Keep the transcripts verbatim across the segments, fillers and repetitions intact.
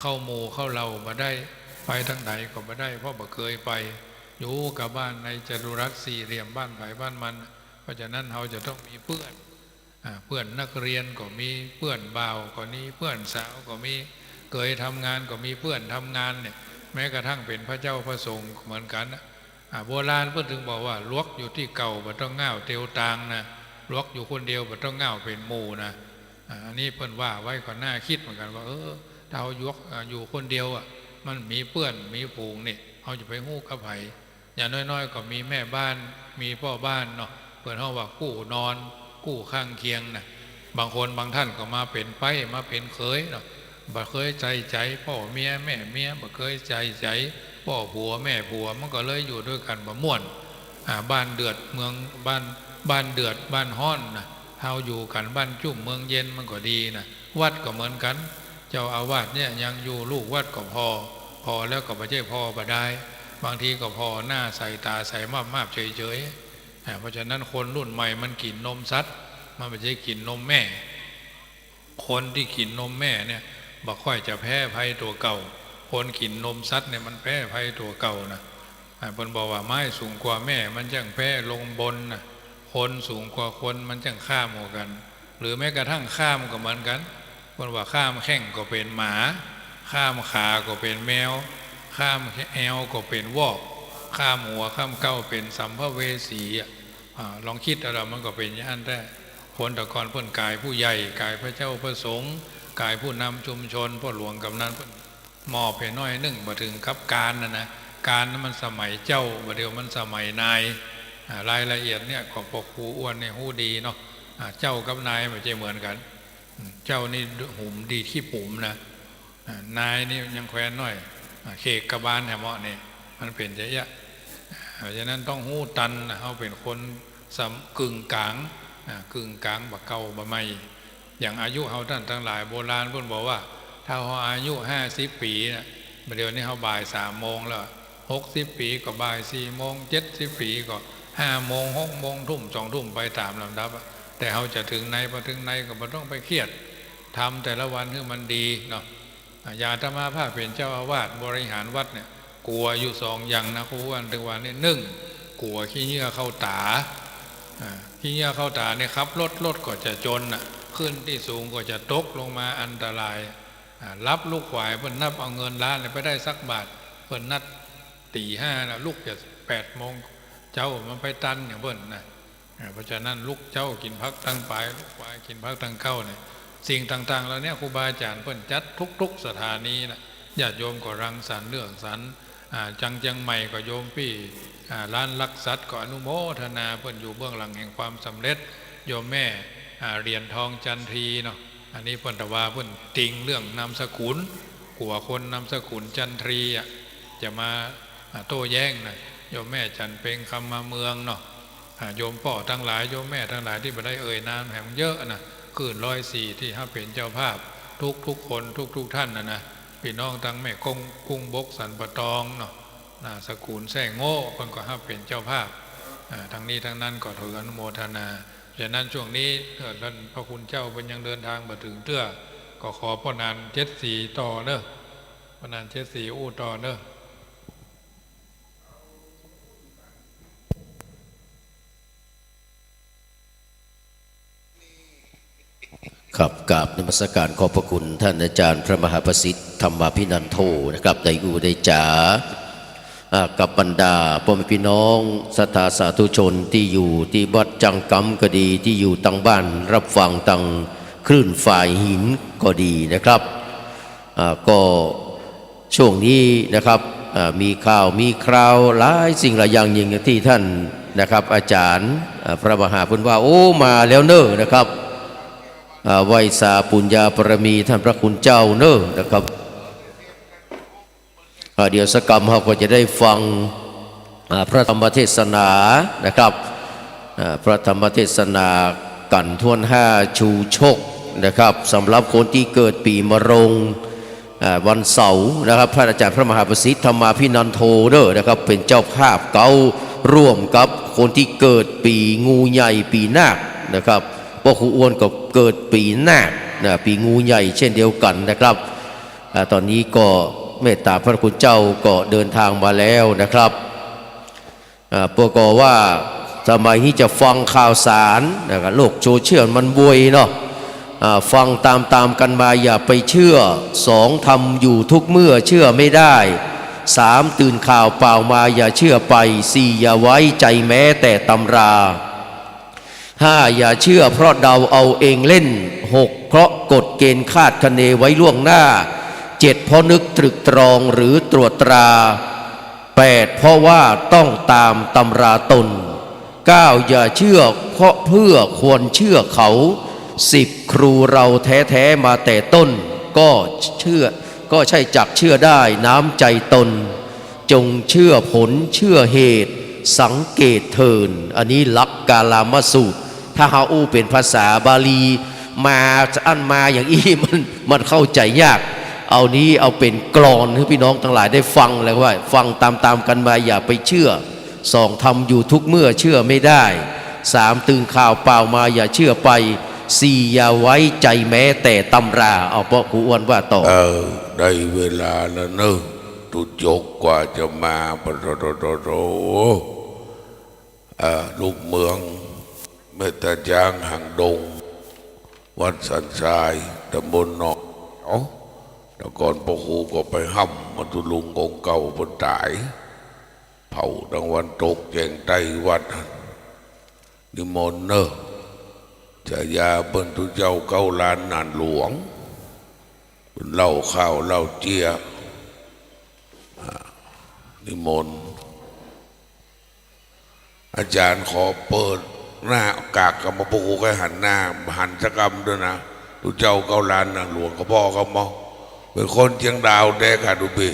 เข้าหมู่เข้าเหล่าบ่ได้ ไปตางไหนก็บ่ได้ เพราะบ่เกยไป อยู่กับบ้านในจัตุรัสสี่เหลี่ยมบ้านใผบ้านมัน เพราะฉะนั้นเฮาจะต้องมีเปื้อน อ่า เปื้อนนักเรียนก็มี เปื้อนบ่าวก็มี เปื้อนสาวก็มี เกยทำงานก็มีเปื้อนทำงานเนี่ย แม้กระทั่งเป๋นพระเจ้าพระสงฆ์ก็เหมือนกั๋นน่ะ อ่า โบราณเปิ้นถึงบอกว่า หลวกอยู่ตี้เก่าบ่ต้องง่าวเตียวตางนะ หลวกอยู่คนเดียวบ่ต้องง่าวเป๋นหมู่นะ อ่า อันนี้เปิ้นว่าไว้ก็น่ากึ๊ดเหมือนกั๋นว่า เออ ถ้าเฮาหลวก อ่า อยู่คนเดียวอะ มันมีเปื้อนมีฝูงนี่ เฮาจะไปฮู้กับใผ อย่างน้อยๆ ก็มีแม่บ้าน มีป้อบ้านเนาะ เปิ้นฮ้องว่ากู้นอน กู้ข้างเคียงนะ บางคนบางท่านก็มาเป๋นใป๊ มาเป๋นเขยเนาะ บ่เกยใส่ใจ๋ป้อเมียแม่เมีย บ่เกยใส่ใจ๋ป้อผัวแม่ผัว มันก็เลยอยู่ตวยกั๋นบ่ม่วน อ่า บ้านเดือดเมือง บ้าน บ้านเดือดบ้านฮ้อนนะ เฮาอยู่กั๋นบ้านจุ่มเมืองเย็นมันก็ดีนะ วัดก็เหมือนกั๋น เจ้าอาวาสเนี่ยยังอยู่ลูกวัดก็ผ่อ ผ่อแล้วก็บ่ใจ้ผ่อบ่ดาย บางทีก็ผ่อหน้าใส่ต๋าใส่มาบๆ เฉยๆ อ่า เพราะฉะนั้นคนรุ่นใหม่มันกิ๋นนมสัตว์ มันบ่ใจ้กิ๋นนมแม่ คนตี้กิ๋นนมแม่เนี่ย บ่ค่อยจะแพ้ภัยตั๋วเก่า คนกิ๋นนมสัตว์เนี่ยมันแพ้ภัยตั๋วเก่านะ อ่า เปิ้นบอกว่าไม้สูงกว่าแม่มันจั้งแพ้ลงบนนะ คนสูงกว่าคนมันจั้งข้ามหัวกั๋น หรือแม้กระทั่งข้ามก็เหมือนกั๋น เปิ้นว่าข้ามแข้งก็เป๋นหมา ข้ามขาก็เป๋นแมว ข้ามแอวก็เป๋นวอก ข้ามหัวข้ามเก๊าเป๋นสัมภเวสีอะ อ่า ลองกึ๊ดเอาละ มันก็เป๋นอย่างนั้นแต๊ คนแต่ก่อนเปิ้นก๋ายผู้ใหญ่ ก๋ายพระเจ้าพระสงฆ์ ก๋ายผู้นำชุมชน ป้อหลวงกำนันเปิ้นมอบหื้อหน้อยนึ่ง บ่เถิงกับกาลน่ะนะ กาลนั้นมันสมัยเจ้า บ่าเดี่ยวมันสมัยนาย อ่า รายละเอียดเนี่ยก็ป้อครูอ้วนนี่ฮู้ดีเนาะ อ่า เจ้ากับนายบ่ใจ้เหมือนกั๋น อืม เจ้านี่หุมดีดขี้ปุ๋มนะ อ่า นายนี่ยังแควนหน้อย อ่า เขกกบาลแหมเหมาะนี่ มันเป๋นจะเอี้ยะ อ่า เพราะฉะนั้นต้องฮู้ตันนะ เฮาเป๋นคนสำ กึ่งก๋าง อ่า กึ่งก๋างบ่าเก่าบ่าใหม่ อย่างอายุเฮาต้านตังหลายโบราณเปิ้นบอกว่า ถ้าเฮาอายุห้าสิบปี๋นะ บ่าเดี่ยวนี้เฮาบ่ายสามโมงแล้ว หกสิบปี๋ก็บ่ายสี่โมง เจ็ดสิบปี๋ก็ห้าโมง หกโมง ทุ่ม สองทุ่ม ไปต๋ามลำดับอะ แต่เฮาจะเถิงไหน บ่เถิงไหนก็บ่ต้องไปเครียด ทำแต่ละวันหื้อมันดีเนาะ อ่า อย่างอาตมาภาพเป๋นเจ้าอาวาสบริหารวัดเนี่ย กั๋วอยู่สองอย่างนะ ครูอ้วน เถิงวันนี้ นึ่ง กั๋วขี้เหงื่อเข้าต๋า อ่า ขี้เหงื่อเข้าต๋าเนี่ย ขับรถ รถก็จะจนน่ะ ขึ้นตี้สูงก็จะตกลงมาอันตราย อ่า หลับลุกไหว เปิ้นนับเอาเงินล้านเนี่ยไปได้สักบาท เปิ้นนัดตี๋ห้านะ ลุกจะแปดโมงเจ๊า มันไปตันอย่างเปิ้นนะ อ่า เพราะฉะนั้นลุกเจ๊ากิ๋นผักตังป๋าย ลุกไหวกิ๋นผักตังเก๊าเนี่ย สิ่งต่างๆ เหล่านี้ครูบาอาจ๋ารย์เปิ้นจัดทุกๆ สถานีนะ ญาติโยมก็รังสรรค์เรื่องสรรค์ อ่า จังเจียงใหม่ก็โยมปี้ อ่า ร้านลักษัตริย์ก็อนุโมทนา เปิ้นอยู่เบื้องหลังแห่งความสำเร็จ โยมแม่ อ่า เหรียญทองจันทรีเนาะ อันนี้เปิ้นตะวาเปิ้นติงเรื่องนามสกุล กั๋วคนนามสกุลจันทรีอะ จะมา อ่า โต้แย้งนะ โยมแม่จันทร์เพ็งคำมาเมืองเนาะ อ่า โยมป้อตังหลาย โยมแม่ตังหลายตี้บ่ได้เอ่ยนามแหมเยอะนะ คลื่นร้อยสี่ตี้ฮับเป๋นเจ้าภาพ ทุกๆ คน ทุกๆ ท่านนะนะ ปี้น้องตังแม่ก๊ง กุ้งบกสันป่าตองเนาะ อ่า สกุลแซ่โง่ เปิ้นก็ฮับเป๋นเจ้าภาพ อ่า ตังนี้ตังนั้นก็ถืออนุโมทนา ฉะนั้นช่วงนี้ เอ่อ ต้านพระคุณเจ้าเปิ้นยังเดินทางบ่เถิงเตื้อ ก็ขอป้อหนานเจ็ดสีต่อเนาะ ป้อหนานเจ็ดสีอู้ต่อเนาะ ครับ กราบนมัสการขอบพระคุณท่านอาจารย์พระมหาประสิทธิ์ธรรมาภินันโทนะครับ ได้อู้ได้จ๋า อ่า กับบรรดาป้อแม่ปี้น้องศรัทธาสาธุชนตี้อยู่ตี้วัดจังกำก็ดี ตี้อยู่ตังบ้านฮับฟังตังคลื่นฝายหินก็ดีนะครับ อ่า ก็ ช่วงนี้นะครับ อ่า มีข่าวมีคราวหลายสิ่งหลายอย่างยิ่งตี้ท่านนะครับ อาจารย์ อ่า พระมหาเปิ้นว่า โอ้ มาแล้วเนาะนะครับ อ่า ไหว้สาปุญญาบารมีท่านพระคุณเจ้าเนาะนะครับ อ่า เดี๋ยวสักกำเฮาก็จะได้ฟัง อ่า พระธรรมเทศนานะครับ อ่า พระธรรมเทศนากั๋นถ้วนห้าชูชกนะครับ สำหรับคนตี้เกิดปี๋มะโรง อ่า วันเสาร์นะครับ พระอาจารย์พระมหาประสิทธิ์ธรรมาภินันโทเนาะนะครับ เป๋นเจ้าภาพเก๊า ร่วมกับคนตี้เกิดปี๋งูใหญ่ปี๋นาคนะครับ ป้อครูอ้วนก็เกิดปี๋นาคนะ ปี๋งูใหญ่เช่นเดียวกั๋นนะครับ อ่า ต๋อนนี้ก็เมตต๋าพระคุณเจ้าก็เดินทางมาแล้วนะครับ อ่า ปรากฏว่าสมัยนี้จะฟังข่าวสารนะครับ โลกโซเชียลมันไวเนาะ อ่า ฟังตามๆ กั๋นมาอย่าไปเชื่อ สอง ทำอยู่ทุกเมื่อเชื่อไม่ได้ สาม ตื่นข่าวเปล่ามาอย่าเชื่อไป สี่ อย่าไว้ใจแม้แต่ตำรา ห้า อย่าเชื่อเพราะเดาเอาเองเล่น หก เพราะกฎเกณฑ์คาดคะเนไว้ล่วงหน้า เจ็ด เพราะนึกตรึกตรองหรือตรวจตรา แปด เพราะว่าต้องตามตำราตน เก้า อย่าเชื่อเพราะเพื่อควรเชื่อเขา สิบ ครูเราแท้ๆ มาแต่ต้น ก็เชื่อ ก็ใช่จักเชื่อได้น้ำใจตน จงเชื่อผลเชื่อเหตุ สังเกตเถิ่น อันนี้หลักกาลามสูตร ถ้าเฮาอู้เป๋นภาษาบาลี มาอั้นมาอย่างอี้ มัน มันเข้าใจ๋ยาก เอานี้เอาเป๋นกลอนหื้อพี่น้องตังหลายได้ฟังแล้วว่า ฟังต๋ามๆ กั๋นมาอย่าไปเชื่อ สอง ทำอยู่ทุกเมื่อเชื่อไม่ได้ สาม ตื่นข่าวเปล่ามาอย่าเชื่อไป สี่ อย่าไว้ใจแม้แต่ตำรา เอา เปาะครูอ้วนว่าต่อ เออ ได้เวลาแล้วเนอะ ตุ๊จกกว่าจะมา ปะโถ โถ โถ โถ อ่า ลูกเมือง แม่ตาจ๊างหางดง วัดสันทราย ตำบลหนองเขียว แต่ก่อนพระครูก็ไปฮ่ำมาตุลุงองค์เก่าเปิ้นต๋าย เผาตางวันตกแจ้งใต้วัด นิมนต์เนอะ ฉายาเปิ้นตุ๊เจ้าเก้าล้านนานหลวง เปิ้นเหล้าข้าวเหล้าเจี๊ยะ อ่า นิมนต์ อาจ๋ารย์ขอเปิดหน้ากากกำมา พระครูก็หันหน้า หันสักกำด้วยนะ ตุ๊เจ้าเก้าล้านนานหลวง ก็บอกกำมา เป๋นคนเจียงดาวแต๊ก่ะ ดูเบ้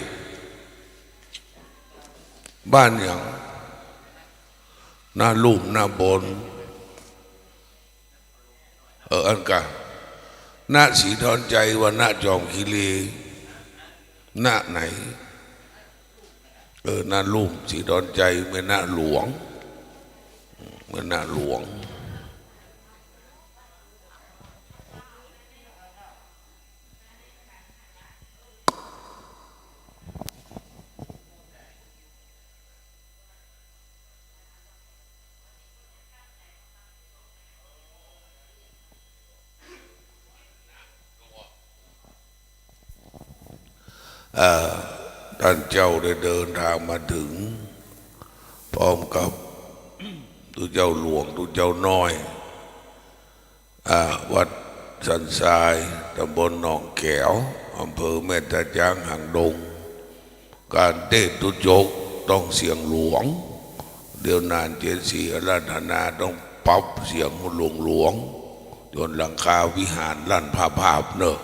บ้านหยัง นาลุ่ม นาบน เออ อันกะ นาศรีดอนชัยว่านาจอมคีรี นาไหน เออ นาลุ่ม ศรีดอนชัย แม่นาหลวง แม่นาหลวง อ่า ต้านเจ้าได้เดินตางมาเถิง พร้อมกับตุ๊เจ้าหลวง ตุ๊เจ้าน้อย อ่า วัดสันทราย ตำบลหนองแขว อำเภอแม่ตาจ๊างหางดง ก๋านเตสน์ตุ๊จกต้องเสียงหลวง เดี๋ยวนานเจ๊สีอาราธนาต้องปรับเสียงหลวงหลวง จ๋นหลังคาวิหารล้านพระภาพเนอะ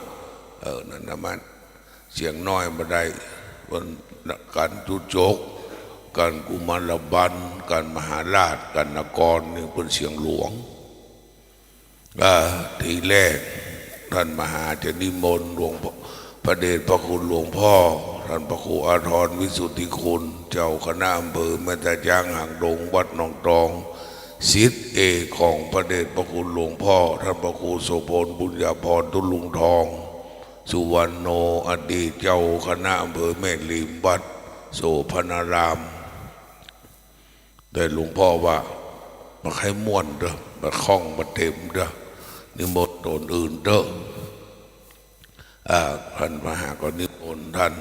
เออ นั่นนะมัน เสียงน้อยบ่ได้ เปิ้นกั๋นตุ๊จก กั๋นกุมารบัณฑ์ กั๋นมหาราช กั๋นนครนี่เปิ้นเสียงหลวง อ่า ทีแรกต้านมหาจะนิมนต์หลวงพ่อ พระเดชพระคุณหลวงพ่อ ต้านพระครูอาทรวิสุทธิคุณ เจ้าคณะอำเภอแม่ตาจ๊างหางดง วัดหนองตอง ศิษย์เอกของพระเดชพระคุณหลวงพ่อ ต้านพระครูโสภณ บุญญาภรณ์ ตุลุงทอง สุวรรณโณ อดีตเจ้าคณะอำเภอแม่ริม วัดโสภณาราม แต่หลวงพ่อว่า บ่ใค่ม่วนเต๊อะ บ่คล่อง บ่เต็มเต๊อะ นิมนต์ต๋นอื่นเต๊อะ อ่า ต้านมหาก็นิมนต์ต้าน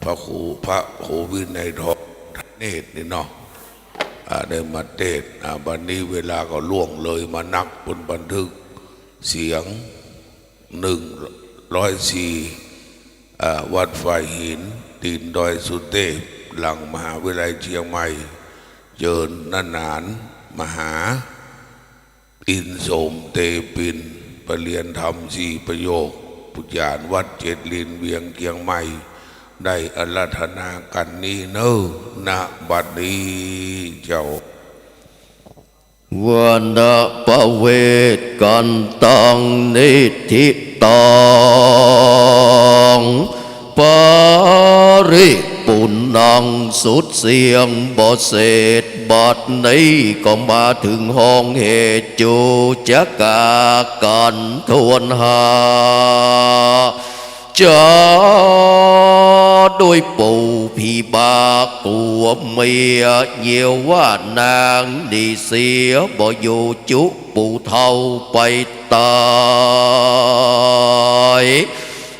พระครู พระครูวินัยทอง เนตรนี่เนาะ อ่า ได้มาเตสน์ อ่า บัดนี้เวลาก็ล่วงเลยมานัก เปิ้นบันทึกเสียง หนึ่งร้อยสี่ อ่า วัดฝ่ายหิน ตีนดอยสุเตพ หลังมหาวิทยาลัยเจียงใหม่ เจิญนาหนาน มหา อินทร์โสมเตปิน ประเรียนธรรมสี่ประโยค ปุจจารย์วัดเจ็ดลิ้น เวียงเจียงใหม่ ได้อาราธนากั๋นนี้เน่อ ณ บัดนี้เจ้า วรรณประเวทกันตัง นิทธิตัง ปริปุณณัง สุดเสี้ยงบ่เสร็จ บัดนี้ก็มาเถิงห้องเหตุ จู๋จะกากั๋นถ้วนหา จะด้วยปู่ผีบากั๋วเมีย เยียะว่านางนี้เสียบ่อยู่จุปู่เฒ่าไปต๋าย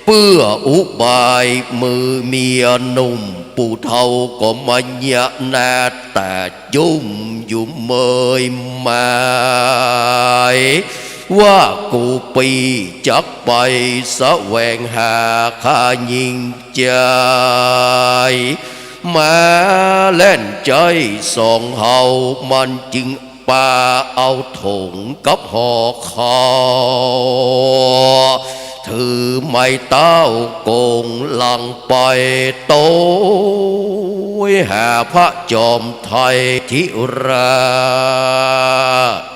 เปื้ออุบายมือเมียหนุ่ม ปู่เฒ่าก็มาเยียะหน้าต๋าจุ้มอยู่เมยมาย ว่ากูปี้จักไปแสวงหาข้าญิงใจ๋ มาแล่นใจ๊สองเฮา มันจึงปาเอาถงกับห่อข้าว ถือไม้เต๊ากงหลังไป โตยหาพระจอมไทยทิราช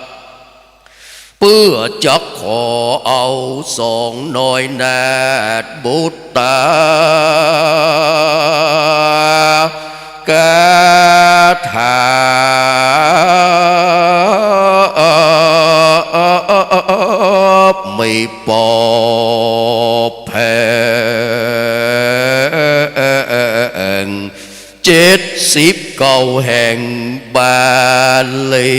เปื้อจักขอเอาสองน้อยนาฏบุตรา คาถามีปอแผง เจ็ดสิบเก้าแห่งบาลี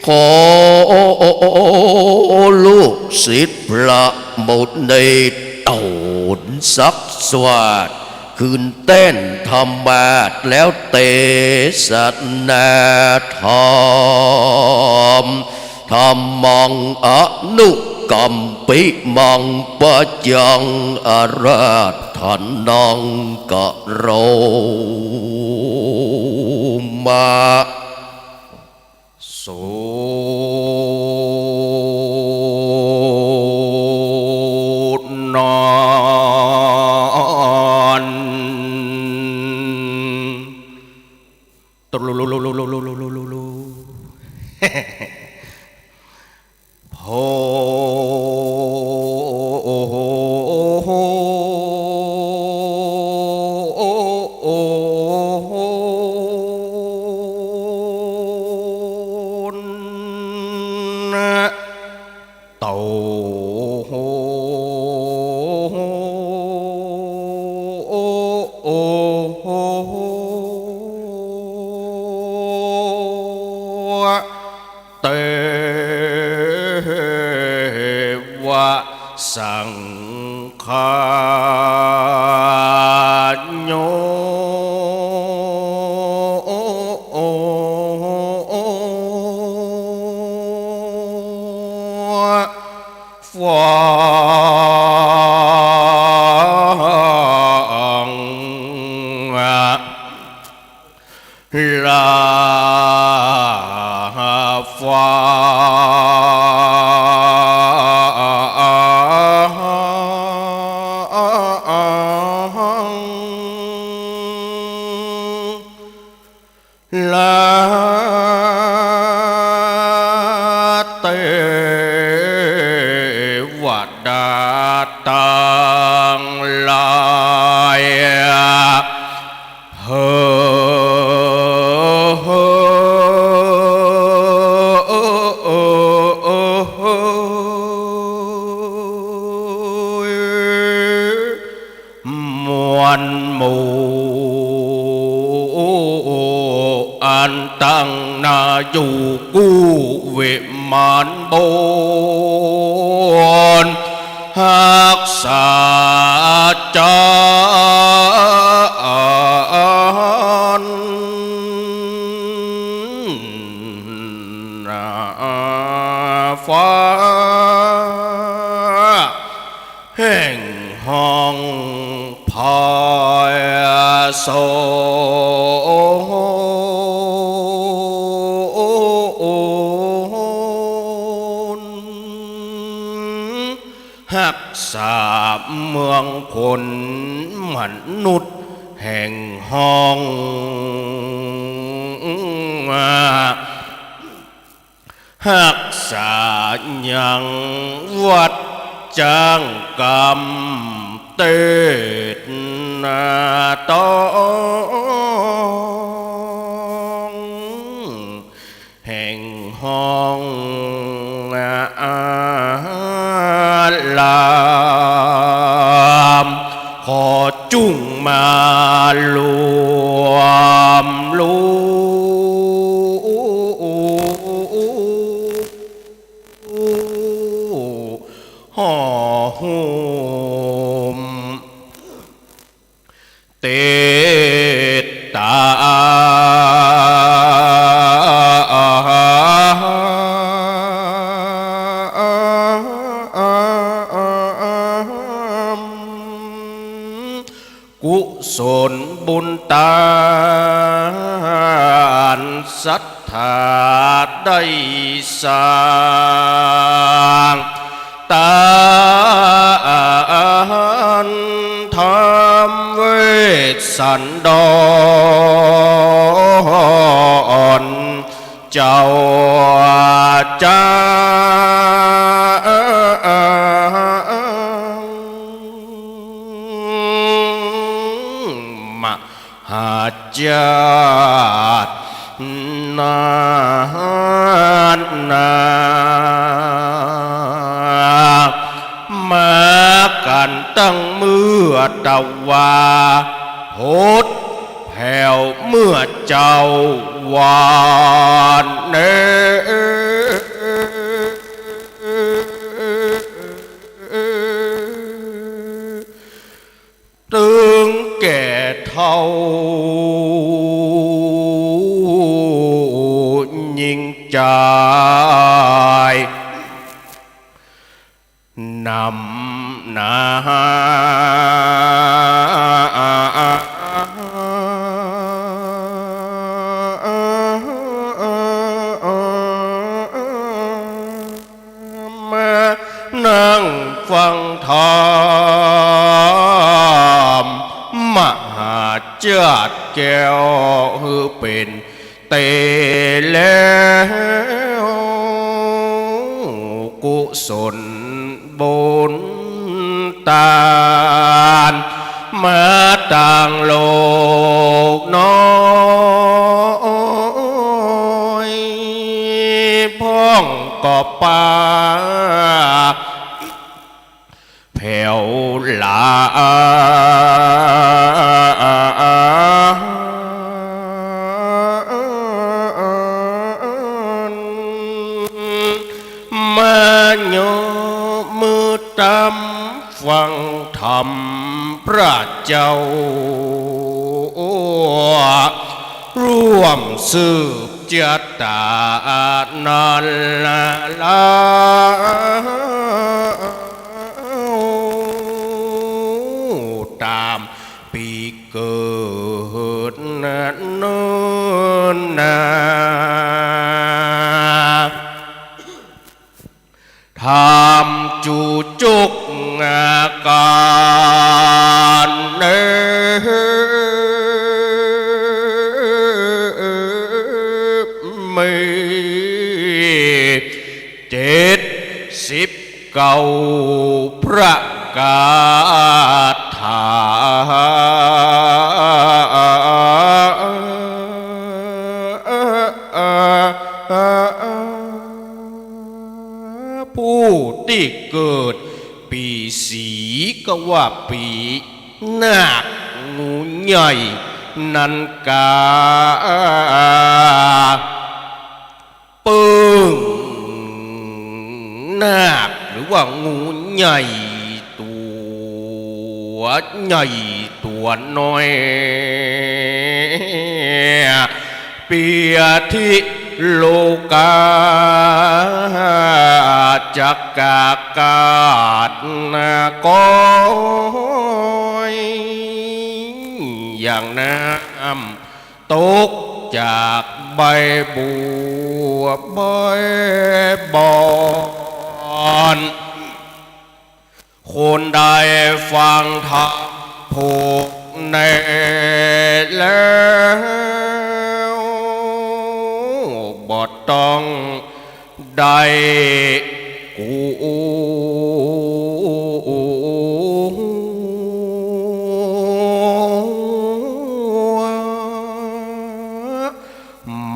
ขอลูกศิษย์พระมุนีตนสักสวาท คืนแต้นธรรมาสน์แล้วเตสนาธรรม ธัมมังอนุกัมปิมัง ปัจจังอาราธนังกะโรมะ สุนัน ตรูลูลูลูลูลูลูลูลู โพ นะ โต เตวะสังฆาโย ฟัง ลาฟัง ลาเตวดาตังหลาย เฮอ มวลหมู่ อันตั้งหน้าอยู่กู้วิมานบน ฮักษาจารย์ ฟ้า แห่งห้องพระสงฆ์ ฮักษาเมืองคนมนุษย์แห่งห้อง ฮักษายังวัดจ้างกำเตดนาตอง แห่งห้องอาลา อจุ่งมารวมรู้ห่อหุ้ม ติดตา กุศลบุญตานศรัทธาได้สร้างตานธรรมเวสสันดร เจ้าจาง มหาชาตินานา มากั๋นตั้งเมื่อตะวา หดแผวเมื่อเจ้าวันเน ตึงแก่เฒ่ายิ่งจาย นำหน้า มานั่งฟังธรรม มหาชาติแก้วหื้อเป๋น เต๋แล้ว กุศลบุญตาน มาตางโลกน้อย พ่องก็ปา แผวหลา มาโยมือตำฟังธรรมพระเจ้า ร่วมสืบ จะตานั้นลา ต๋ามปี๋เกิดนั้นนา ธรรมจุจุกอาก๋านเน มีเจ็ดสิบเก้าประกาถา ผู้ตี้เกิดปี๋สีก็ว่าปี๋นาคงูใหญ่นั้นกา เปิ้งนาคหรือว่างูใหญ่ ตั๋วใหญ่ตั๋วน้อย เปียธิโลกา จักกากาศนาก้อย อย่างน้ำตกจากใบบัวใบบอน คนได้ฟังธรรมผูกแน่แล้ว บ่ต้องได้กั๋ว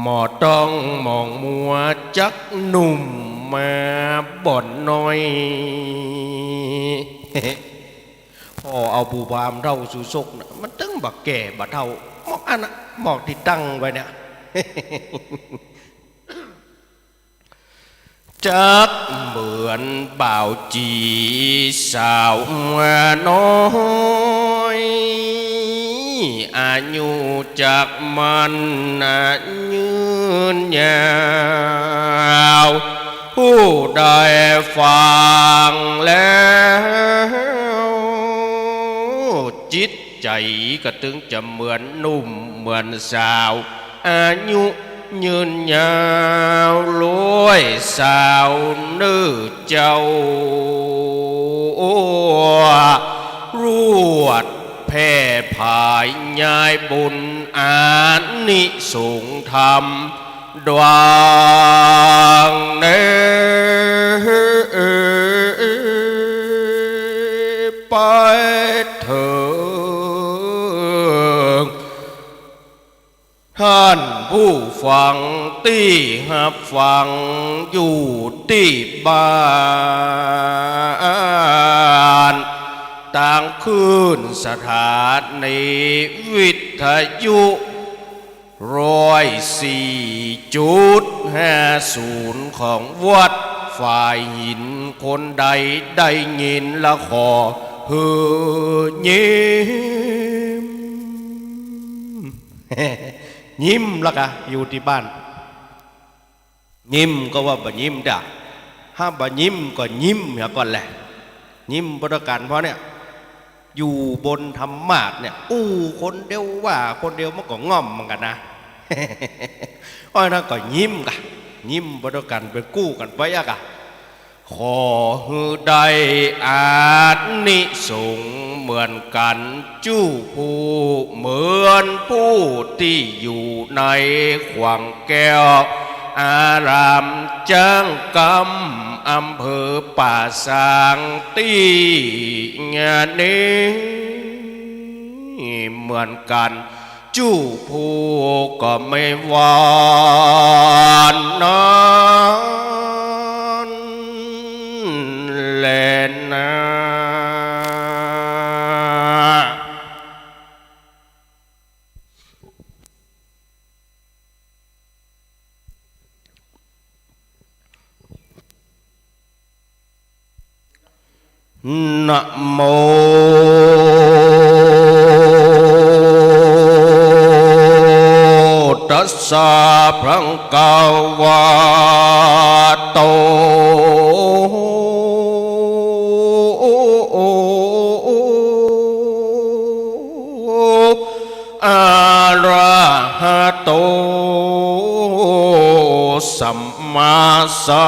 บ่ต้องหมองมัวจักหนุ่มมาบ่น้อย พ่อ อเอาผู้บ่าวเฒ่าสู่ศกนะ มันตึงบ่แก่บ่เฒ่า หมอกอันนะ หมอกตี้ตั้งไว้เนี่ย จักเหมือนบ่าวจี๋สาวน้อย อายุจักมั่นยืนยาว ผู้ใดฟังแล้ว จิตใจ๋ก็ตึงจะเหมือนหนุ่มเหมือนสาว อายุยืนยาว รวยสาวเน่อเจ้า รวดแผ่ผายยายบุญอานิสงส์ธรรม ดวงเน่อไปเถิง ท่านผู้ฟังตี้ฮับฟังอยู่ตี้บ้าน ตางคลื่นสถานีวิทยุ ร้อยสี่จุดห้าศูนย์ ของวัดฝายหิน คนใดได้ยินละขอหือยิ้ม ยิ้มละกะ อยู่ตี้บ้าน ยิ้มก็ว่าบ่ยิ้มเต๊อะ ถ้าบ่ยิ้มก็ยิ้มเหียก่อนแหละ ยิ้มบ่ต้องกั๋น เพราะเนี่ย อยู่บนธรรมาสน์เนี่ย อู้คนเดียวว่าคนเดียวมันก็ง่อมเหมือนกั๋นนะ เพราะฉะนั้นก็ยิ้มกะ ยิ้มบ่ต้องกั๋น เป๋นกู้กั๋นไปอะกะ ขอหื้อได้อานิสงส์เหมือนกั๋น จู้ผู้เหมือนผู้ตี้อยู่ในขวางแก้ว อารามจ๊างกำ อำเภอป่าซางตี้นี้เหมือนกั๋น จู้ผู้ก็ไม่ว่านั้นแลนา นะโมตัสสะภะคะวะโต อะระหะโต สัมมาสั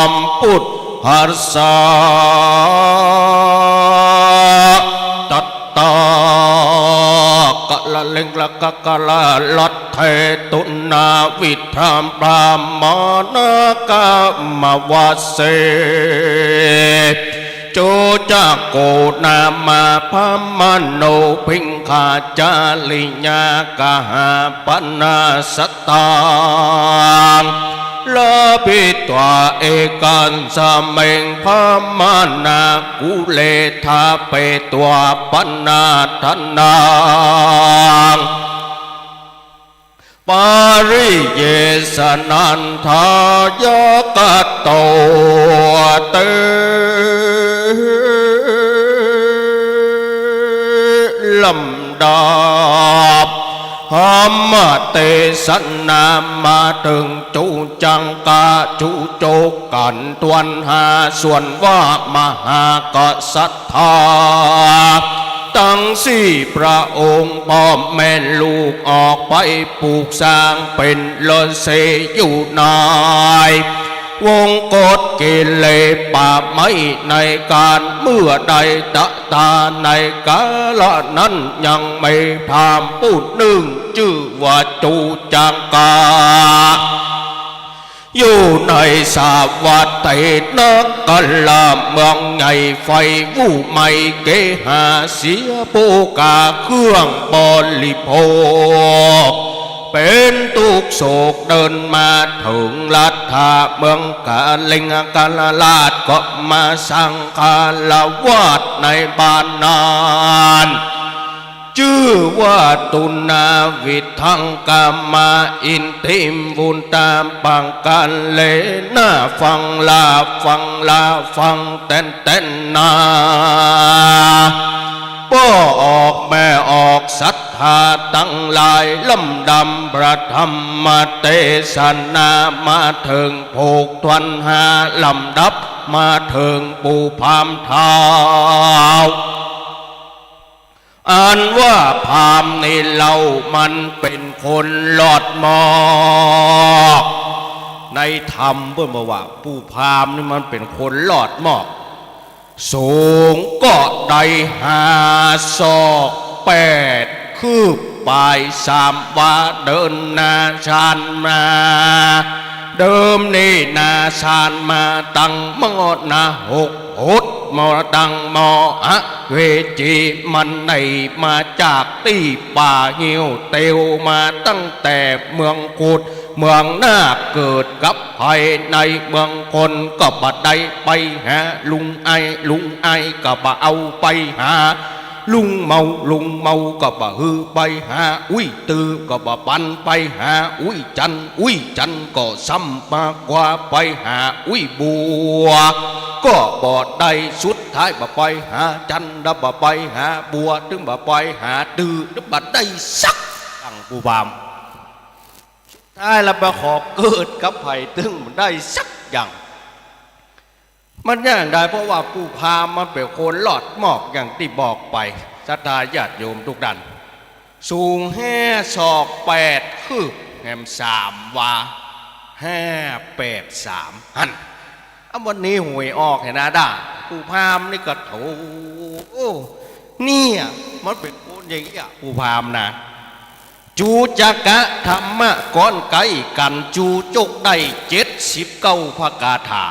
มพุทธัสสะ ตัตตะ กะละเล็งละกะกะละลัตเถ ตุนาวิธา พรามะนะกะมะวะเส โจจะโกนามา พรามะโน พิงคาจาริยากะหาปนาสะ ตัง ลาภิตวา เอกัสสะเมง พรามะนา กุเลทาเปตวา ปนาทะนัง ปาริเยสะนันทายะกะโต เต ลำดับ ธรรมเตสนามาเถิง จูจังกะ จูโจกั๋นตวนหา ส่วนว่ามหากษัตริย์ ตังสี่พระองค์ ป้อแม่ลูกออกไปปลูกสร้างเป๋นฤๅษีอยู่ในวงกฏกิเลสป่าไม้ในกาลเมื่อใด ตะตาในกาละนั้นยังมีพราหมณ์ผู้นึ่งจื้อว่าจูจังกะ อยู่ในสาวัตถีนคราชเมืองใหญ่ ใฝ่ฮู้ใหม่เกหาเสีย ผู้กาเครื่องบริโภค เป๋นตุ๊กข์โศก เดินมาเถิงรัฐาเมืองกาลิงคราช ก็มาสังฆาราวาสในบ้านนั้น จื้อว่าตุณาวิทังกามา อินทิมวุนตาปังกาเลนะ ฟังลา ฟังลา ฟังแต๊นแต๊นนา ป้อออกแม่ออกศรัทธาตังหลาย ลำดับพระธรรมเตสนา มาเถิงผูกทวนหา ลำดับมาเถิงปู่พราหมณ์เฒ่า อันว่าพราหมณ์นี่เล่ามันเป๋นคนลอดหมอก ในธรรมเปิ้นบอกว่าปู่พราหมณ์นี่มันเป๋นคนลอดหมอก สูงก็ได้ห้าศอกแปดคืบ ปายสามวา เดินหน้าชานมา เดิมนี่หน้าชานมาตังหม้อนะหกหด หม้อตังหม้ออเวจี มันได้มาจากตี้ป่าหิ้วเตียวมาตั้งแต่เมืองกุด เมืองนาค เกิดกับไผในเมืองคน ก็บ่ได้ไปหาลุงไอ้ ลุงไอ้ก็บ่เอาไปหาลุงเมา ลุงเมาก็บ่หื้อไปหาอุ๊ย ตื้อก็บ่ปันไปหาอุ๊ยจันทร์ อุ๊ยจันทร์ก็ซ้ำมากกว่าไปหาอุ๊ยบัว ก็บ่ได้ สุดท้ายบ่ไปหาจันทร์ แล้วบ่ไปหาบัว ตึงบ่ไปหาตื้อ แล้วบ่ได้สักอย่าง ปู่พราหมณ์ สุดท้ายแล้วไปขอเกิดกับไผตึงบ่ได้สักอย่าง มันอย่างใด เพราะว่าปู่พราหมณ์มันเป๋นคนลอดหมอกอย่างตี้บอกไป ศรัทธาญาติโยมทุกท่าน สูงห้าศอกแปดคืบ แหมสามวา ห้าแปดสาม หั้น อ้าว วันนี้หวยออกเหียนะด้า ปู่พราหมณ์นี่ก็โถ เนี่ย มันเป๋นคนอย่างเงี้ย ปู่พราหมณ์นะ จู๋จักกะธรรมะก้อนใก้กั๋น จู๋จกได้เจ็ดสิบเก้าพระคาถา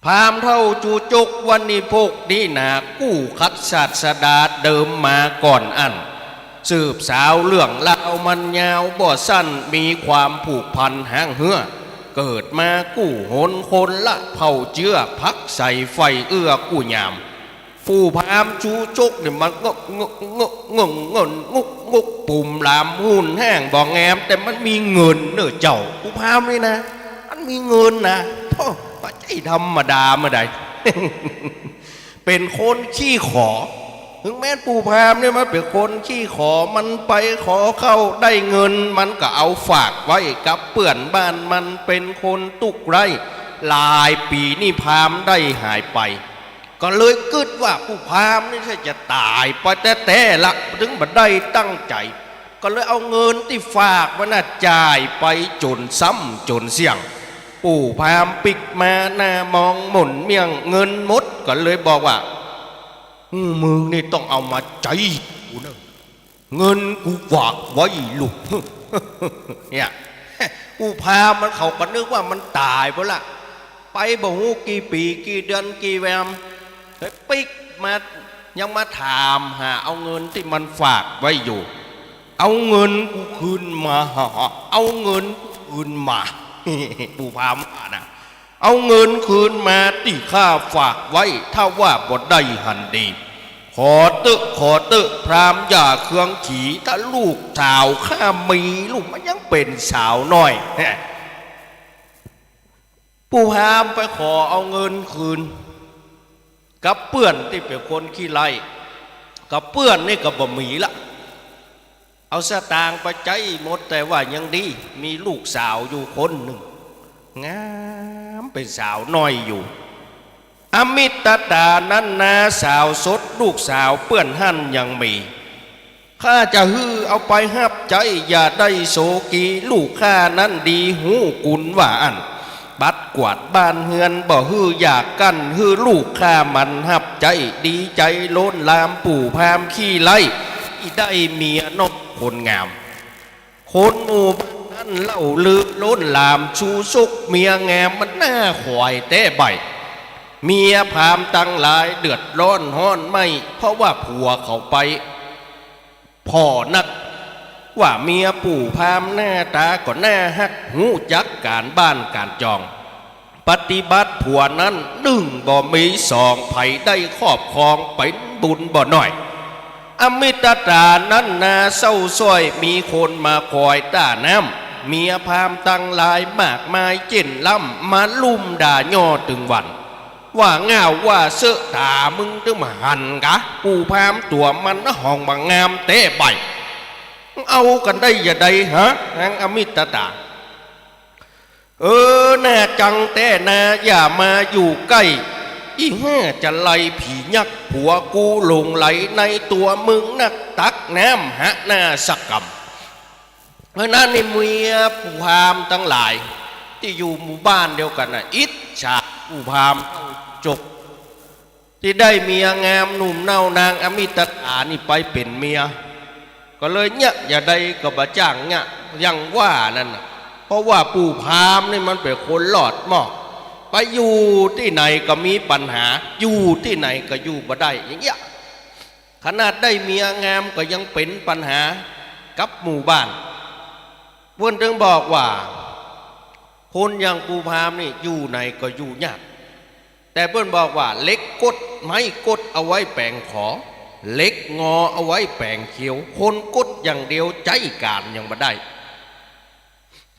พราหมณ์เฒ่าจู๋จกวณิโภคนี่นา กู้ขัดศาสดาเดิมมาก่อนอั้น สืบสาวเรื่องราวมันยาวบ่สั้น มีความผูกพันห่างเหื้อ เกิดมากู้หนคนละเผ่าเจื้อ พักใส่ใฝ่เอื้อกู้ยาม ปู่พราหมณ์จู๋จกนี่มันเงอะเงอะเงอะเงอะเงินงุกงุก ปุ่มหลามหุ่นแห้งบ่แงม แต่มันมีเงินเน่อเจ้า ปู่พราหมณ์นี่นะ มันมีเงินนะ โธ่ บ่ใจ้ธรรมดาเมื่อใด เป๋นคนขี้ขอ ถึงแม้นปู่พราหมณ์เนี่ยมันเป๋นคนขี้ขอ มันไปขอข้าวได้เงิน มันก็เอาฝากไว้กับเปื้อนบ้าน มันเป๋นคนตุ๊กข์ไร้ หลายปี๋นี่พราหมณ์ได้หายไป ก็เลยกึ๊ดว่าปู่พราหมณ์นี่จะต๋ายไปแต๊ๆ ละ ถึงบ่ได้ตั้งใจ๋ ก็เลยเอาเงินตี้ฝากไว้น่ะจ่ายไปจ๋นซ้ำจ๋นเสี้ยง ปู่พราหมณ์ปิ๊กมาหน้ามองหม่นเมี่ยง เงินหมด ก็เลยบอกว่า อืม มึงนี่ต้องเอามาใจ๊กูเน่อ เงินกูฝากไว้ลูก เนี่ย ปู่พราหมณ์มัน เขาก็นึกว่ามันต๋ายไปละ ไปบ่ฮู้กี่ปี๋กี่เดือนกี่แวม เฮ้ย ปิ๊กมา ยังมาถามหาเอาเงินตี้มันฝากไว้อยู่ เอาเงินกูคืนมา เอาเงินกูคืนมา ปู่พราหมณ์ว่านะ เอาเงินคืนมาตี้ข้าฝากไว้ ถ้าว่าบ่ได้หั้นดี ขอเต๊อะ ขอเต๊อะ พราหมณ์อย่าเคืองขี ถ้าลูกสาวข้ามีลูก มันยังเป๋นสาวน้อย ปู่พราหมณ์ไปขอเอาเงินคืน กับเปื้อนตี้เป๋นคนขี้ไร้ กับเปื้อนนี่ก็บ่มีละ เอาสตางค์ไปใจ๊หมด แต่ว่ายังดี มีลูกสาวอยู่คนนึ่ง งาม เป๋นสาวน้อยอยู่ อมิตตานั้นนา สาวสด ลูกสาวเปื้อนหั้นยังมี ข้าจะหื้อเอาไปฮับใจ๊ อย่าได้โสกี ลูกข้านั้นดีฮู้กุณว่าอั้น ปัดกวาดบ้านเฮือน บ่หื้ออยากกั้น หื้อลูกข้ามันฮับใจ๊ ดีใจ๋ล้นหลาม ปู่พราหมณ์ขี้ไร้ ตี้ได้เมียนอกคนงาม คนหมู่บ้านนั้นเล่าลือล้นหลาม ชูชกเมียงาม มันหน้าขวายแต๊ใบ้ เมียพราหมณ์ตังหลายเดือดร้อนฮ้อนไหม้ เพราะว่าผัวเขาไปผ่อนัก ว่าเมียปู่พราหมณ์หน้าตาก็น่าฮัก ฮู้จักก๋านบ้านก๋านจอง ปฏิบัติผัวนั้นนึ่งบ่มีสอง ใผได้ครอบครองเป๋นบุญบ่น้อย อมิตตานั้นนาเศร้าส้อย มีคนมาคอยต้าน้ำ เมียพราหมณ์ตังหลายมากมายเจ๋นล้ำ มาลุ่มด่าย่อตึงวัน ว่าง่าวว่าเซอะ ต๋ามึงตึงบ่หันกา ปู่พราหมณ์ตั๋วมันน่ะห่องบ่างามแต๊ใบ้ เอากั๋นได้จาใดฮะ นางอมิตตา เออ หน้าจังแต๊นา อย่ามาอยู่ใก้ อี่ห้าจะไลผียักษ์ ผัวกูหลงใหลในตั๋วมึงนัก ตักน้ำหาหน้าสักกำ เพราะนั้นนี่เมียปู่พราหมณ์ตังหลาย ตี้อยู่หมู่บ้านเดียวกั๋นน่ะ อิจฉาปู่พราหมณ์จก ตี้ได้เมียงามหนุ่มเน่านางอมิตตานี่ไปเป๋นเมีย ก็เลยเยียะจาใดก็บ่จ้างเยียะ อย่างว่านั้นน่ะ เพราะว่าปู่พราหมณ์นี่มันเป๋นคนหลอดหมอก ไปอยู่ตี้ไหนก็มีปัญหา อยู่ตี้ไหนก็อยู่บ่ได้ อย่างเงี้ย ขนาดได้เมียงามก็ยังเป๋นปัญหากับหมู่บ้าน เปิ้นตึงบอกว่า คนอย่างปู่พราหมณ์นี่อยู่ไหนก็อยู่ยาก แต่เปิ้นบอกว่า เหล็กกด ไม้กดเอาไว้แป๋งขอ เหล็กงอเอาไว้แป๋งเขียว คนกดอย่างเดียวใจ๊ก๋านยังบ่ได้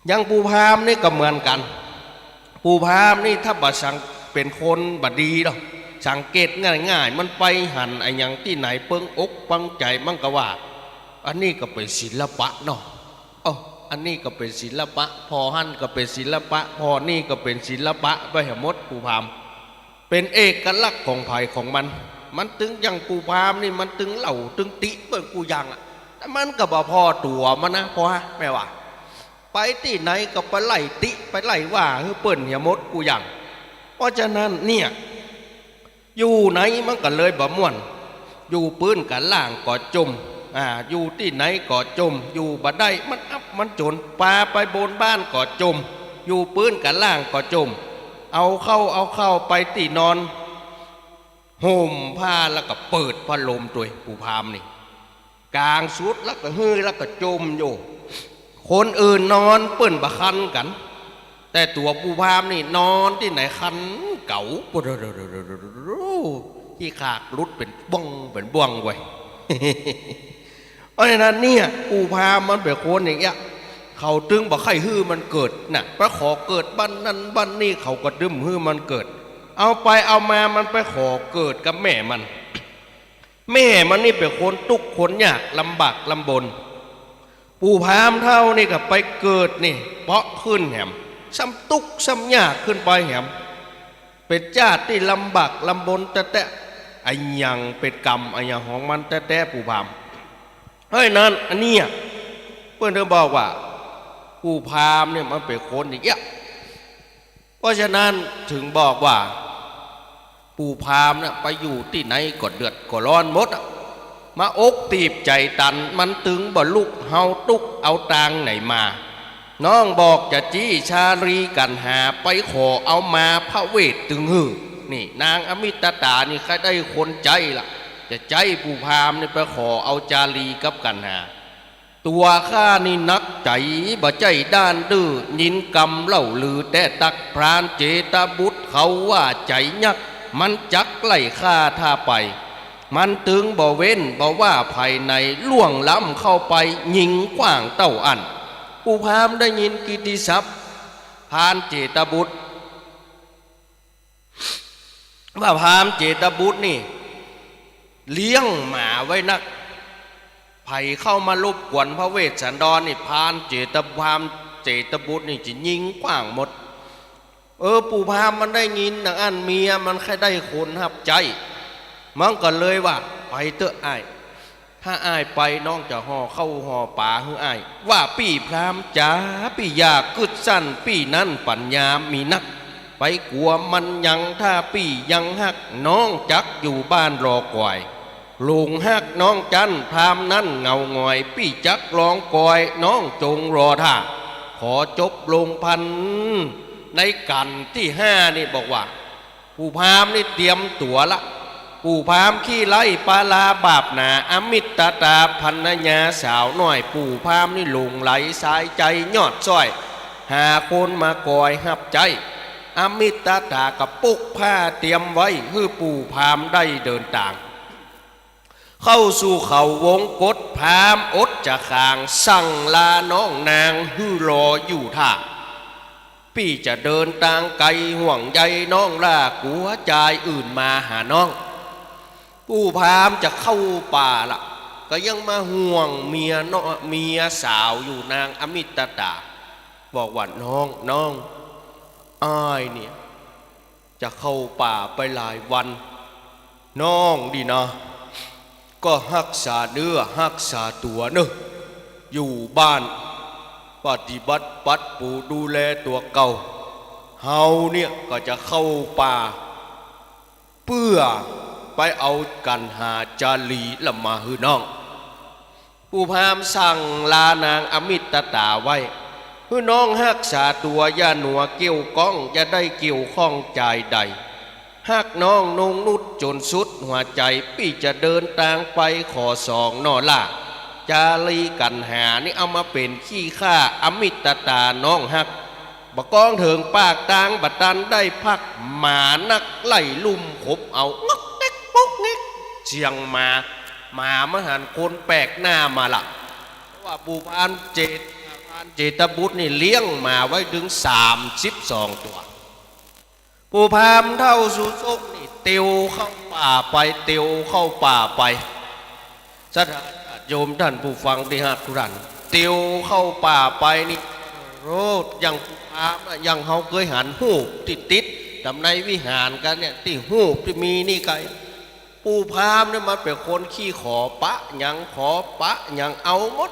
อย่างปู่พราหมณ์นี่ก็เหมือนกั๋น ปู่พราหมณ์นี่ถ้าบ่สัง เป๋นคนบ่ดีดอก สังเกตง่ายๆ มันไปหันอะหยังตี้ไหนเปิงอกเปิงใจ๋ มันก็ว่า อันนี้ก็เป๋นศิลปะเนาะ เอ้า อันนี้ก็เป๋นศิลปะ ผ่อหั้นก็เป๋นศิลปะ ผ่อนี่ก็เป๋นศิลปะ ไปเหียหมดปู่พราหมณ์ เป๋นเอกลักษณ์ของใผของมัน มันตึงอย่างปู่พราหมณ์นี่ มันตึงเล่าตึงติเปิ้นกู้อย่างอะ แต่มันก็บ่ผ่อตั๋วมันนะ ผ่อฮะ แม่ว่า ไปตี้ไหนก็ไปไล่ติไปไล่ว่าหื้อเปิ้นเหียหมดกู้อย่าง เพราะฉะนั้นเนี่ย อยู่ไหนมันก็เลยบ่ม่วน อยู่ปื๊นก้าล่างก็จ่ม อ่า อยู่ตี้ไหนก็จ่ม อยู่บ่ได้ มันอับมันจ๋น ปาไปบนบ้านก็จ่ม อยู่ปื๊นก้าล่างก็จ่ม เอาเข้า เอาเข้าไปตี้นอน ห่มผ้าแล้วก็เปิดพัดลมตวย ปู่พราหมณ์นี่ ก๋างสุดแล้วก็หื้อแล้วก็จ่มอยู่ คนอื่นนอนเปิ้นบ่คันกั๋น แต่ตั๋วปู่พราหมณ์นี่นอนตี้ไหนคันเก๋า ขี้ขากหลุดเป๋นบ้วงเป๋นบ้วงเว้ย เพราะฉะนั้นเนี่ย ปู่พราหมณ์มันเป๋นคนอย่างเงี้ย เขาตึงบ่ใค่หื้อมันเกิดน่ะ ไปขอเกิดบ้านนั้นบ้านนี้ เขาก็ตึงบ่หื้อมันเกิด เอาไปเอามามันไปขอเกิดกับแม่มัน แม่มันนี่เป๋นคนตุ๊กข์คนยาก ลำบากลำบน ปู่พราหมณ์เฒ่านี่ก็ไปเกิดนี่ เปาะขึ้นแหม ซ้ำตุ๊กข์ซ้ำยากขึ้นไปแหม เป๋นจ้าดตี้ลำบากลำบนแต๊ๆ อะหยังเป๋นกรรมอะหยังของมันแต๊ๆ ปู่พราหมณ์ เพราะฉะนั้นอันเนี้ย เปิ้นถึงบอกว่า ปู่พราหมณ์เนี่ยมันเป๋นคนอย่างเงี้ย เพราะฉะนั้นถึงบอกว่า ปู่พราหมณ์น่ะไปอยู่ตี้ไหนก็เดือดก็ร้อนหมดอะ มาอกตีบใจ๋ตัน มันตึงบ่ลุก เฮาตุ๊กข์เอาตางไหนมา น้องบอกจะจี้ชาลีกัณหา ไปขอเอามาพระเวทตึงหื้อ นี่นางอมิตตานี่ใค่ได้คนใจ๊ละ จะใจ๊ปู่พราหมณ์นี่ไปขอเอาชาลีกับกัณหา ตั๋วข้านี่หนักใจ๋ บ่ใจ้ด้านดื้อ ยินกำเล่าลือแต๊ตั๊ก พรานเจตบุตรเขาว่าใจ๋ยักษ์ มันจักไล่ข้าถ้าไป มันตึงบ่เว้นบ่ว่าภายใน ล่วงล้ำเข้าไปยิงขว้างเต้าอั้น ปู่พราหมณ์ได้ยินกิตติศัพท์พรานเจตบุตร ว่าพราหมณ์เจตบุตรนี่ เลี้ยงหมาไว้นัก ใผเข้ามารบกวนพระเวสสันดรนี่ พรานเจต พราหมณ์เจตบุตรนี่จะยิงขว้างหมด เออ ปู่พราหมณ์มันได้ยินดังอั้น เมียมันใค่ได้คนฮับใจ๊ มันก็เลยว่า ไปเต๊อะอ้าย ถ้าอ้ายไปน้องจะห่อข้าวห่อปาหื้ออ้าย ว่าปี้พราหมณ์จ๋า ปี้อย่ากึ๊ดสั้น ปี้นั้นปั๋ญญามีนัก ไปกั๋วมันหยัง ถ้าปี้ยังฮัก น้องจักอยู่บ้านรอก๋อย หลงฮักน้องจั้น พราหมณ์นั้นเหงาหงอย ปี้จักลองกอย น้องจงรอท่า ขอจบลงพัน ในกัณฑ์ตี้ห้านี่บอกว่า ปู่พราหมณ์นี่เตรียมตั๋วละ ปู่พราหมณ์ขี้ไร้ปาลาบาปหนา อมิตตาภรรยาสาวน้อย ปู่พราหมณ์นี่หลงใหลสายใจ๋ยอดซ้อย หาคนมาคอยฮับใจ๊ อมิตตาก็ปุกผ้าเตรียมไว้หื้อปู่พราหมณ์ได้เดินตาง เข้าสู่เขาวงกต พราหมณ์อดจะขาง สั่งลาน้องนางหื้อรออยู่ท่า ปี้จะเดินตางไก๋ ห่วงใยน้องหล้า กั๋วจายอื่นมาหาน้อง ปู่พราหมณ์จะเข้าป่าละ ก็ยังมาห่วงเมียเนาะ เมียสาวอยู่นางอมิตตา บอกว่า น้อง น้อง อ้ายเนี่ย จะเข้าป่าไปหลายวัน น้องนี่นะ ก็ฮักษาเนื้อฮักษาตั๋วเนาะ อยู่บ้านปฏิบัติปัดปูดูแลตั๋วเก่า เฮาเนี่ยก็จะเข้าป่า เปื้อไปเอากั๋นหาจาลีละมาหื้อน้อง ปู่พราหมณ์สั่งลานางอมิตตาไว้ หื้อน้องฮักษาตั๋ว อย่าหนัวเกี่ยวก้อง อย่าได้เกี่ยวข้องจ่ายใด ฮักน้องนงนุชจ๋นสุดหัวใจ๋ ปี้จะเดินตางไปขอสองน่อหล้า จาลีกั๋นหานี่เอามาเป๋นขี้ข้า อมิตตาน้องฮัก บ่ากองเถิงปากตางบ่ตันได้พัก หมานักไล่ลุ่มขบเอา ง็อกแง็กง็อกแง็ก เสียงหมา หมามันหันคนแปลกหน้ามาละ เพราะว่าปู่พราหมณ์เจต พราหมณ์เจตบุตรนี่เลี้ยงหมาไว้เถิงสามสิบสองตั๋ว ปู่พราหมณ์เฒ่าสุชกนี่เตียวเข้าป่าไป เตียวเข้าป่าไป ศรัทธาญาติโยมต้านผู้ฟังตี้ฮักทุกต้าน เตียวเข้าป่าไปนี่ โอ้ อย่างปู่พราหมณ์อะ อย่างเฮาเกยหันฮูปตี้ติดต๋ามในวิหารกั๋นเนี่ย ตี้ฮูปตี้มีนี่ไก ปู่พราหมณ์เนี่ยมันเป๋นคนขี้ขอปะหยัง ขอปะหยังเอาหมด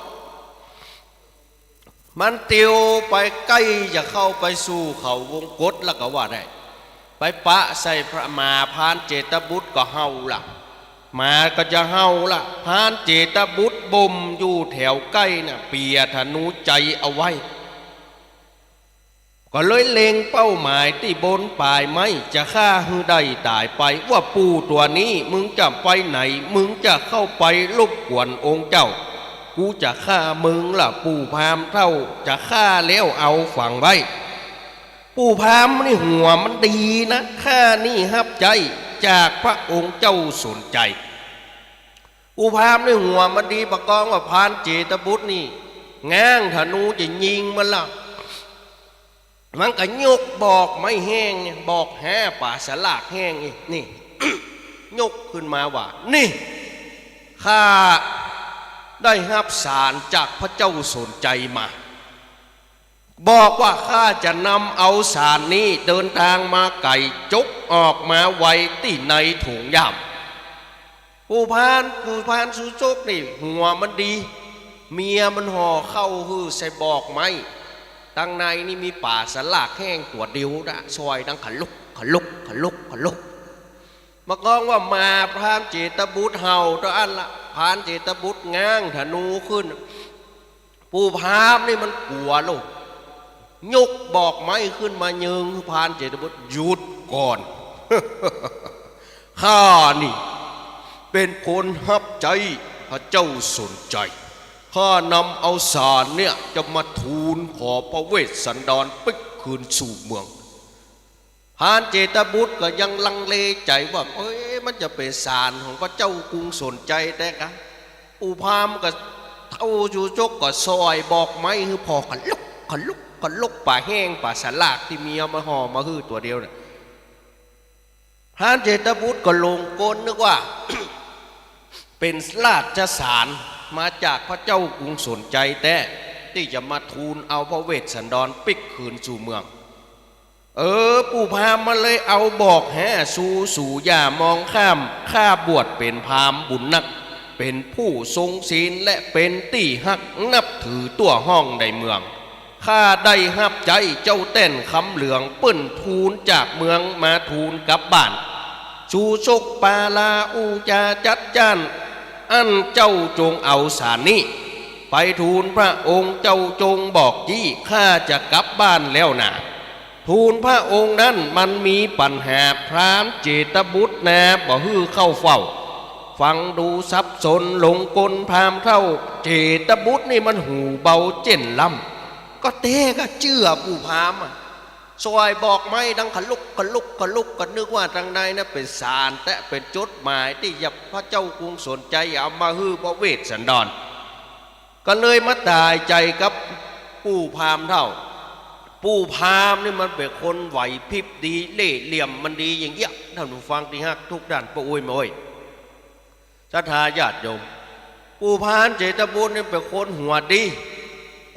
มันเตียวไปใก้จะเข้าไปสู่เขาวงกตแล้วก็ว่าได้ ไปปะใส่พราหมณ์ หมาพรานเจตบุตรก็เห่าละ หมาก็จะเห่าละ พรานเจตบุตรบ่มอยู่แถวใก้น่ะ เปียธนูใจ๋เอาไว้ ก็เลยเล็งเป้าหมายตี้บนป๋ายไม้ จะฆ่าหื้อได้ต๋ายไป ว่าปู่ตั๋วนี้ มึงจะไปไหน มึงจะเข้าไปรบกวนองค์เจ้า กูจะฆ่ามึงละ ปู่พราหมณ์เฒ่า จะฆ่าแล้วเอาฝังไว้ ปู่พราหมณ์นี่หัวมันดีนะ ข้านี่ฮับใจ๊จากพระองค์เจ้าสนชัย ปู่พราหมณ์นี่หัวมันดี บ่ากองว่าพรานเจตบุตรนี่ ง้างธนูจะยิงมันละ มันก็ยกบอกไม้แห้งเนี่ย บอกห้าป๋าสลากแห้งนี่ นี่ ยกขึ้นมาว่า นี่ ข้าได้ฮับสารจากพระเจ้าสนชัยมา บอกว่าข้าจะนำเอาสารนี้เดินตางมาไก๋ จกออกมาไว้ตี้ในถุงย่าม ปู่พราน ปู่พรานสุชกนี่หัวมันดี เมียมันห่อข้าวหื้อใส่บอกไม้ ตังในนี่มีป๋าสลากแห้งตั๋วเดียวนะ ซอยดังขลุกขลุกขลุกขลุก บ่ากองว่าหมาพรานเจตบุตรเห่าเต้าอั้นละ พรานเจตบุตรง้างธนูขึ้น ปู่พราหมณ์นี่มันกั๋วโลก ยกบอกไม้ขึ้นมาเยิงพรานเจตบุตร หยุดก่อน ข้านี่เป๋นคนฮับใจ๊พระเจ้าสนชัย ข้านำเอาสารเนี่ยจะมาทูลขอพระเวสสันดรปิ๊กคืนสู่เมือง พรานเจตบุตรก็ยังลังเลใจ๋ว่า เอ๊ะ มันจะเป๋นสารของพระเจ้ากรุงสนชัยแต๊กะ ปู่พราหมณ์กับเฒ่าสุชกก็ซอยบอกไม้หื้อผ่อขลุกขลุกขลุก ป๋าแห้งป๋าสลากตี้เมียมันห่อมาหื้อตั๋วเดียวเนี่ย พรานเจตบุตรก็หลงกลนึกว่า เป๋นราชสารมาจากพระเจ้ากรุงสนชัยแต๊ ตี้จะมาทูลเอาพระเวสสันดรปิ๊กคืนสู่เมือง เออ ปู่พราหมณ์มันเลยเอาบอกแห้ สู สูอย่ามองข้าม ข้าบวชเป๋นพราหมณ์บุญนัก เป๋นผู้ทรงศีลและเป๋นตี้ฮักนับถือทั่วห้องในเมือง ข้าได้ฮับใจ๊เจ้าแต้นคำเหลือง เปิ้นทูลจากเมืองมาทูลกลับบ้าน สุชกปาลาอู้จ๋าจัดจ้าน อั้นเจ้าจงเอาสารนี้ ไปทูลพระองค์เจ้าจงบอกจี้ ข้าจะกลับบ้านแล้วนา ทูลพระองค์นั้นมันมีปัญหา พราหมณ์เจตบุตรนาบ่หื้อเข้าเฝ้า ฟังดูสับสนหลงกล พราหมณ์เฒ่าเจตบุตรนี่มันหูเบาเจ้นล้ำ ก็แต๊ก็เจื้อปู่พราหมณ์อะ ส่อยบอกไม้ดังขลุกขลุกขลุก ก็นึกว่าตังในนั้นเป๋นสารแต๊ เป๋นจดหมายตี้จะพระเจ้ากรุงสนชัยเอามาหื้อพระเวสสันดร ก็เลยมาตายใจ๋กับปู่พราหมณ์เฒ่า ปู่พราหมณ์นี่มันเป๋นคนไหวพริบดี เล่ห์เหลี่ยมมันดีอย่างเยียะ ท่านผู้ฟังตี้ฮักทุกท่าน ป้ออุ๊ยแม่อุ๊ย ศรัทธาญาติโยม ปู่พราหมณ์เจตบุตรนี่เป๋นคนหัวดี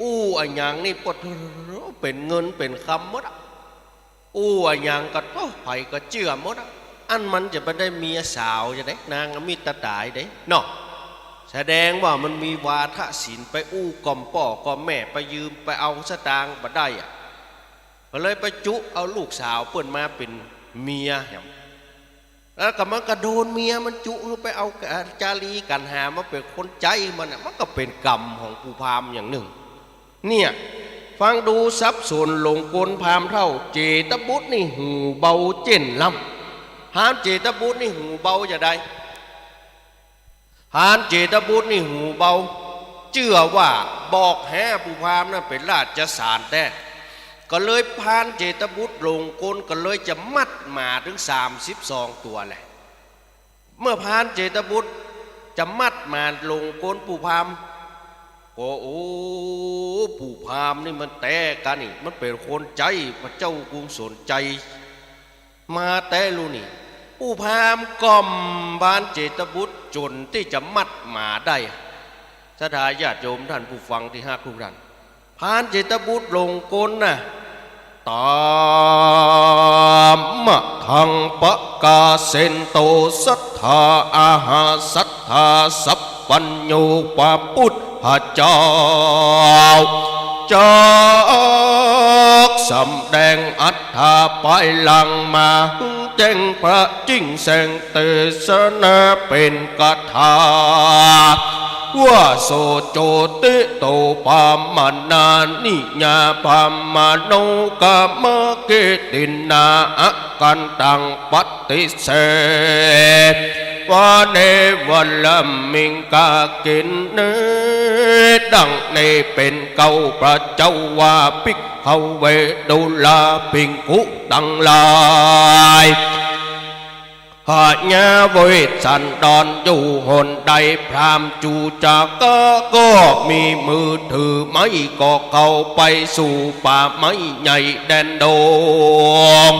อู้อะหยังนี่ปะโถ เป๋นเงินเป๋นคำหมดอะ อู้อะหยังก็ โอ้ ใผก็เจื้อหมดอะ อันมันจะไปได้เมียสาวจะได นางมีต๋าต๋ายเด้เนาะ แสดงว่ามันมีวาทศิลป์ ไปอู้ก่อมป้อก่อมแม่ ไปยืมไปเอาสตางค์บ่ได้อะ ก็เลยไปจุเอาลูกสาวเปิ้นมาเป๋นเมียแหม แล้วก็มันก็โดนเมียมันจุหื้อไปเอาจารีกัณหามาเป๋นคนใจ๊มันน่ะ มันก็เป๋นกรรมของปู่พราหมณ์อย่างนึ่ง เนี่ย ฟังดูสับสนหลงกล พราหมณ์เฒ่าเจตบุตรนี่หูเบาเจ้นล้ำ พราหมณ์เจตบุตรนี่หูเบาจะได พราหมณ์เจตบุตรนี่หูเบา เจื้อว่าบอกหาปู่พราหมณ์นั้นเป๋นราชสารแต๊ ก็เลยพราหมณ์เจตบุตรหลงกล ก็เลยจะมัดหมาเถิงสามสิบสองตั๋วแหละ เมื่อพราหมณ์เจตบุตรจะมัดหมาหลงกลปู่พราหมณ์ ก็ โอ้ ปู่พราหมณ์นี่มันแต๊กานี่ มันเป๋นคนใจ๊พระเจ้ากรุงสนชัยมาแต๊ลูนี่ ปู่พราหมณ์ก่อมพราหมณ์เจตบุตรจ๋นตี้จะมัดหมาได้ ศรัทธาญาติโยมท่านผู้ฟังตี้ฮักทุกท่าน พราหมณ์เจตบุตรหลงกลน่ะ ตามะทังปะกาเสนโต สัตถาอาหา สัตถาสัพพัญญู พระพุทธเจ้า จักสำแดงอัตถาภายหลังมาหื้อแจ้งประจิ่งแสง เตสนาเป๋นคาถาว่า โสโจติโต พราหมณานิยา พราหมโณ กามกิตตินา อาคันตัง ปฏิเสวะ เนวะละมิง กากินเน ดังนี้เป๋นเก้าพระเจ้าว่า ภิกขเว ดูราภิกขุตังหลาย หญาเวสสันดรอยู่หนใด พราหมณ์จุจาคะก็มีมือถือไม้ ก็เข้าไปสู่ป่าไม้ใหญ่แดนดง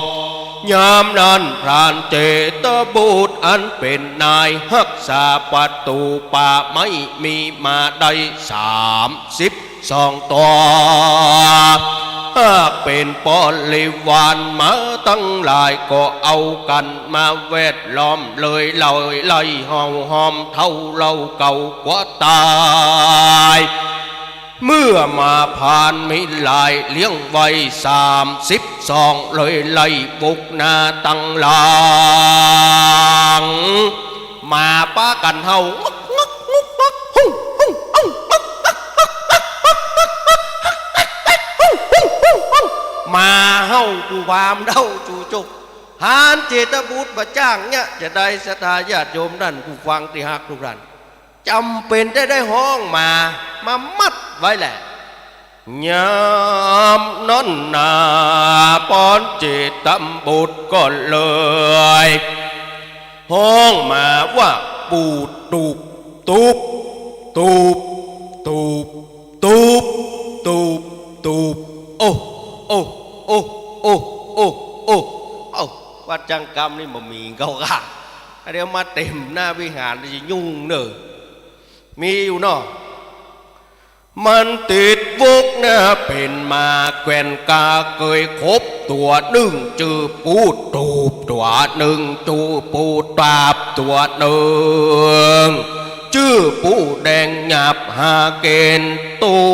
ยามนั้นพรานเจตบุตรอันเป๋นนายฮักษาประตู๋ป่าไม้มีมาได้สามสิบ สองตั๋ว หากเป๋นบริวารหมาตังหลายก็เอากั๋นมาแวดล้อมเลยเล่าไล่เห่าหอนเถ่าเล่าเก่ากลัวต๋าย เมื่อหมาพรานมีหลายเลี้ยงไว้สามสิบสองเลยไล่บุกหน้าตังหลัง หมาปากั๋นเห่า งก งก งก งก ฮุ่ง ฮุ่ง ฮุ่ง หมาเห่า ปู่พราหมณ์เห่า จูจุก พรานเจตบุตรบ่จ้างเยียะจะได ศรัทธาญาติโยมท่านผู้ฟังตี้ฮักทุกท่าน จ๋ำเป๋นได้ได้ฮ้องหมา มามัดไว้แหละ ยามนั้นนา พรานเจตบุตรก็เลยฮ้องหมาว่า ปูดตูบ ตูบ ตูบ ตูบ ตูบ ตูบ ตูบ โอ้ โอ้ โอ้ โอ้ โอ้ โอ้ เอ้า วัดจังกำนี่บ่มีเก่าก่ะ เดี๋ยวมาเต็มหน้าวิหารจะยุ่งเน่อ มีอยู่เนาะ มันติดวกหน้าเป๋นหมาแควนกา เกยขบตั๋วนึ่ง จื้อปูดตูบตั๋วนึ่ง จื้อปูดตาบตั๋วนึ่ง จื้อปูดแดงหยาบหาเกณฑ์ตั๋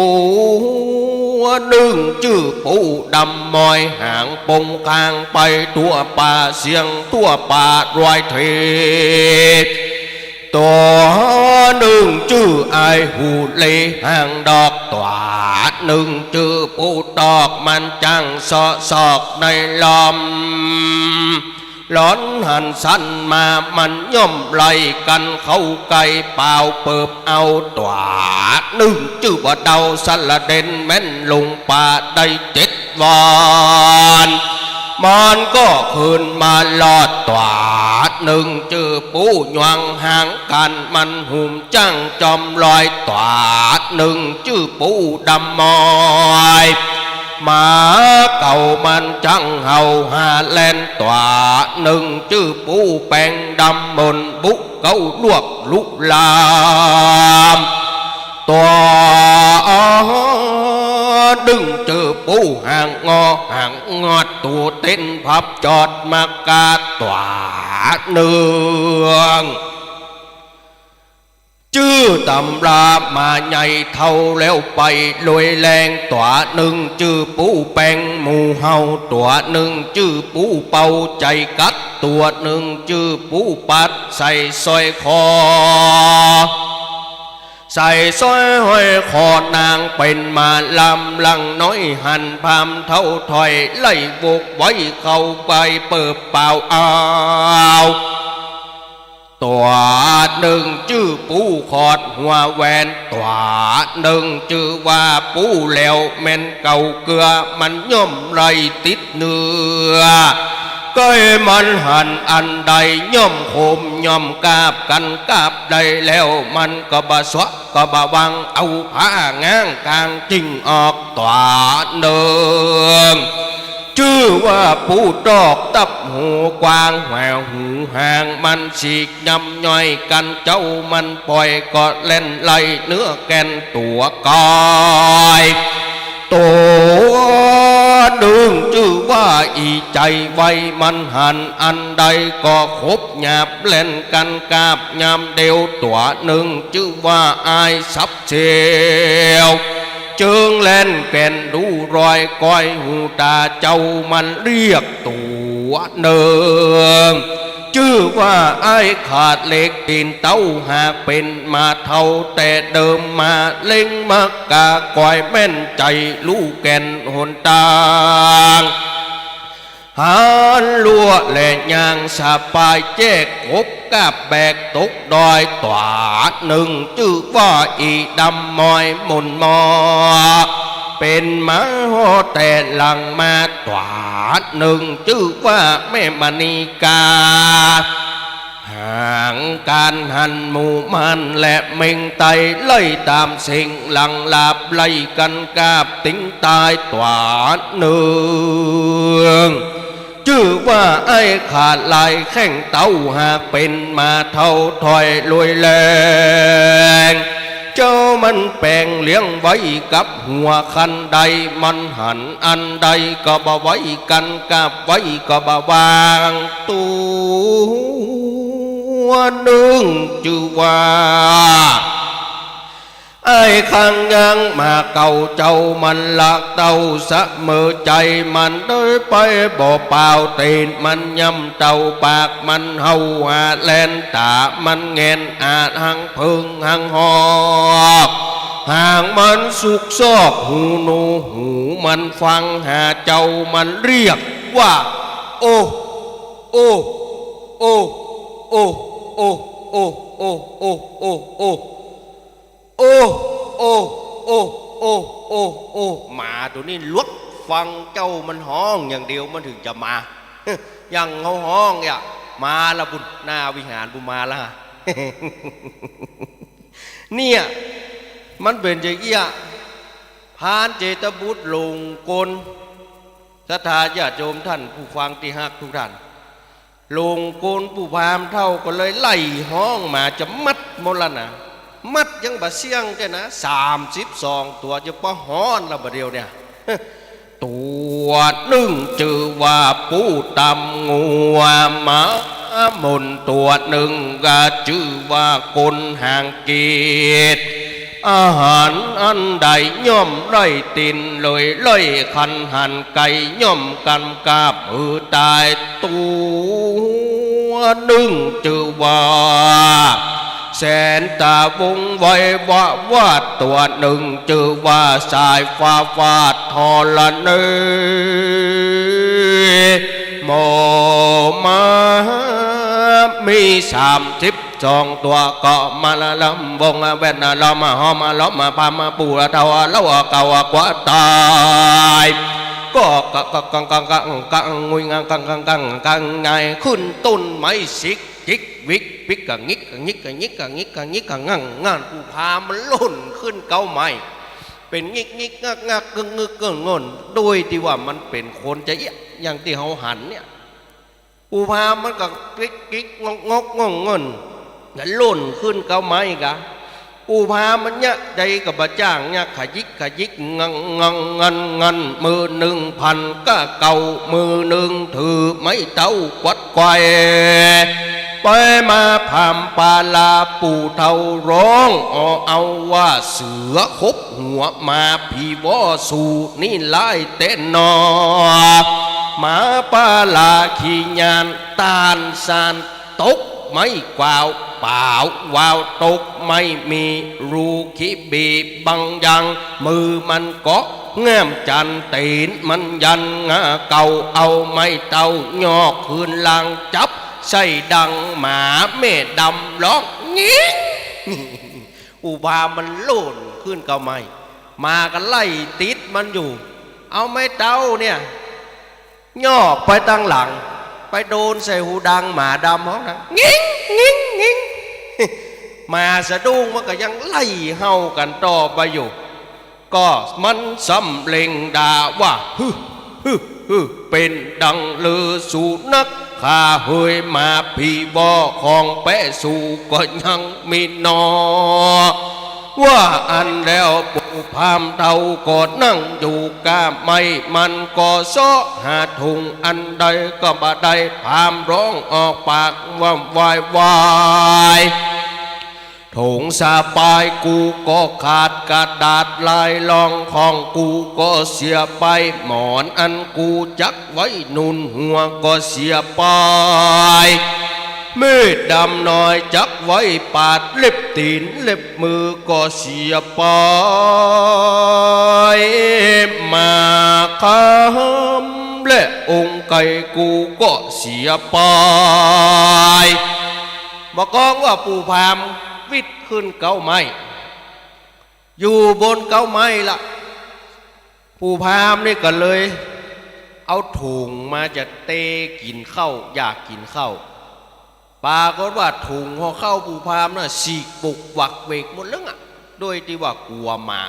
วนึ่ง จื้อปูดดำมอยหางปงคางไปทั่วป่าเสียงทั่วป่าดอยเท ด ตั๋วนึ่งจื้ออ้ายฮูเลห่างดอก ตั๋วนึ่งจื้อปูตอกมันจ้างเซาะซอกในลำ หลอนหันสันมามันย่อมไล่กั๋นเข้าใก้ เป่าเปิบเอา ตั๋วนึ่งจื้อบ่าดาวสะหละเด่นแม่นลงป่าได้เจ็ดวัน มันก็คืนมารอด ตั๋วนึ่งจื้อปูหยวงหางกั๋น มันหุมจ้างจอมลอย ตั๋วนึ่งจื้อปูดำมอย หมาเก่ามันจ้างเห่าหาแล่น ตั๋วนึ่งจื้อปูแป๋งดำ มนบุเก๊าลวกลุลาม ตั๋วนึ่งจื้อปูหางงอหางงอด ตั๋วเต้นพับจอดมากา ตั๋วนึ่ง จื้อต๋ำราหมาใหญ่เฒ่าแล้วไปลุยแรง ตั๋วนึ่งจื้อปูแป๋งหมู่เห่า ตั๋วนึ่งจื้อปูเป่าใจ๋กัด ตั๋วนึ่งจื้อปูปัดใส่สร้อยคอ ใส่สร้อยห้อยคอนางเป๋นหมาลำ หลังน้อยหันพราหมณ์เฒ่าถอย ไล่วกไว้เข้าไปเปิบเป่าเอา ตั๋วนึ่งจื้อปูขอดหัวแหวน ตั๋วนึ่งจื้อว่าปูแล้วแม่นเก่าเกือ มันย่อมไล่ติดเนื้อ เกยมันหันอันใดย่อมขมย่อมกาบกั๋น กาบได้แล้วมันก็บ่าสวะก็บ่าวาง เอาผ้าง้างกางจึงออก ตั๋วนึ่ง จื้อว่าปูตอกตับหูกวาง แหววหูหางมันฉีกย่ำย่อยกั๋น เจ้ามันป่อยก็แล่นไล่เนื้อแก่นตั๋วกาย ตั๋วนึ่งจื้อว่าอี้ใจ๋ไว มันหันอันใดก็ขบหยาบแล่นกั๋นกาบยามเดียว ตั๋วนึ่งจื้อว่าอ้ายสับ เสียว จึงแล่นแก่นดูรอยก้อย หูต๋าเจ้ามันเรียก ตั๋วนึ่งจื้อว่าอ้ายขาดเหล็ก ตีนเต๊าหากเป๋นหมาเฒ่าแต่เดิมมา เล็งมากาก้อยแม่นใจ๋ ฮู้แก่นหนตาง หันลัวแลย่างสะปายแจก ขบกาบแบกตกดอย ตั๋วนึ่งจื้อว่าอี้ดำมอย หมุนหมอเป๋นหมาห่อแต่หลังมา ตั๋วนึ่งจื้อว่าแม่มณีกา หางก๋านหันหมู่ม่านและเม็งไต ไล่ต๋ามเสียงหลังหลาบ ไล่กั๋นกาบติงต๋าย ตั๋วนึ่งจื้อว่าอ้ายขาดลายแข้งเต๊า หากเป๋นหมาเฒ่าถอยลุยแรง เจ้ามันแป๋งเลี้ยงไว้กับหัวคันใด มันหันอันใดก็บ่ไว้กั๋น กาบไว้ก็บ่วาง ตั๋วนึ่งจื้อว่า อ้ายข้างยังหมาเก่า เจ้ามันละเต้าเสมอใจ๋ มันได้ไปบ่เป่า ตีนมันย่ำเต้า ปากมันเห่าหาแล่น ต๋ามันแงนอาหังเผิงหังหอก หางมันสุกซอก หูหนวก หูมันฟังหา เจ้ามันเรียกว่า โอ้ โอ้ โอ้ โอ้ หมาตั๋วนี้ลวกฟังเจ้ามันฮ้องอย่างเดียวมันเถิงจะมา อย่างเฮาฮ้องเนี่ย มาละปุ้น หน้าวิหารปุ้นมาละ เนี่ย มันเป๋นอย่างเอี้ย พรานเจตบุตรหลงกล ศรัทธาญาติโยมท่านผู้ฟังตี้ฮักทุกท่าน หลงกลปู่พราหมณ์เฒ่าก็เลยไล่ฮ้องหมาจะมัดหมดละนะ มัดยังบ่เสี้ยงแก่นะ สามสิบสองตั๋ว จะปะฮ้อนละบ่าเดี่ยวเนี่ย ตั๋วนึ่งจื้อว่าปู่ตำงัว หมาหมุนตั๋วนึ่งก็จื้อว่าคนหางเกต อาหารอันใดย่อมได้ตินเลย เลยคันหันไก่ย่อมกั๋นกาบหือต๋าย ตั๋วนึ่งจื้อว่า แสนตะวงไว้ว่า ว่าตั๋วนึ่งจื้อว่าสายฟ้าฟาดธรณี หมู่ม้ามีสามสิบสองตั๋ว ก็มาละล้อมวงแว่นล้อมมาห้อมมาล้อมมาพามาปู่เฒ่าเล่าเก่ากว่าต๋าย ก็กะกะกังกังกังกังงุยงังกังกังกังกังไงขึ้นต้นไม้สิก จิกวิกปิกกะงิกกะงิกกะงิกกะงิกกะงิกกะงั่งงั่น ปู่พราหมณ์มันล่นขึ้นเก๊าไม้ เป๋นงิกงิกงักงักกึ่งงึกกึ่งง่น โดยตี้ว่ามันเป๋นคนจะเอี้ยะอย่างตี้เฮาหันเนี่ย ปู่พราหมณ์มันก็กิกกิกงกงกง่นง่น แล้วล่นขึ้นเก๊าไม้กา ปู่พราหมณ์มันเยียะใจ๋กับบ่าจ้างเยียะ ขยิกขยิกงั่งงั่งงั่นงั่น มือนึ่งพันก้าเก่า มือนึ่งถือไม้เต๊ากวัดไกว่ ไปมาพราหมณ์ปาลาปู่เฒ่าร้องอ้อเอาว่า เสือขบหัวหมาผีว่อ สูนี่ร้ายแต๊หนอ หมาปาลาขี้ย้าน ต้านซ่าน ตกไม้กวาว เป๋าววาวตกไม้ มีรูขี้บีบบังยัง มือมันเกาะแง้มจันทร์ ตี๋นมันยันงาเก่า เอาไม้เต๊ายอกคืนหลัง จับใส่ดังหมาแม่ดำร้องงิ้ง ปู่พราหมณ์มันล่นขึ้นเก๊าไม้ หมาก็ไล่ติดมันอยู่ เอาไม้เต๊าเนี่ย ยอกไปตังหลัง ไปโดนใส่หูดังหมาดำฮ้องดัง งิ้ง งิ้ง งิ้ง หมาสะดุ้งมันก็ยังไล่เห่ากั๋นต่อไปอยู่ ก็มันสำเร็งด่าว่า ฮึ ฮึ ฮึ เป๋นดังลือสูนัก ข้าเหยหมาผีว่อ ของแป๊สูก็ยังมีหนอ ว่าอั้นแล้วปู่พราหมณ์เฒ่าก็นั่งอยู่ก้าไม้ มันก็เซาะหาถุงอันใดก็บ่ได้ พราหมณ์ร้องออกปากว่า วาย วาย ถุงสะปายกูก็ขาด กระดาษลายรองของกูก็เสียไป หมอนอันกูจักไว้หนุนหัวก็เสียไป มีดดำน้อยจักไว้ปาดเล็บตี๋นเล็บมือก็เสียไป หมากคำและองค์ไก่กูก็เสียไป บ่ากองว่าปู่พราหมณ์วิดขึ้นเก๊าไม้ อยู่บนเก๊าไม้ละ ปู่พราหมณ์นี่ก็เลยเอาถุงมาจะเตกิ๋นข้าว อยากกิ๋นข้าว ปรากฏว่าถุงห่อข้าวปู่พราหมณ์น่ะ ฉีกปุกหวักเวกหมดแล้วอะ โดยตี้ว่ากั๋วหมา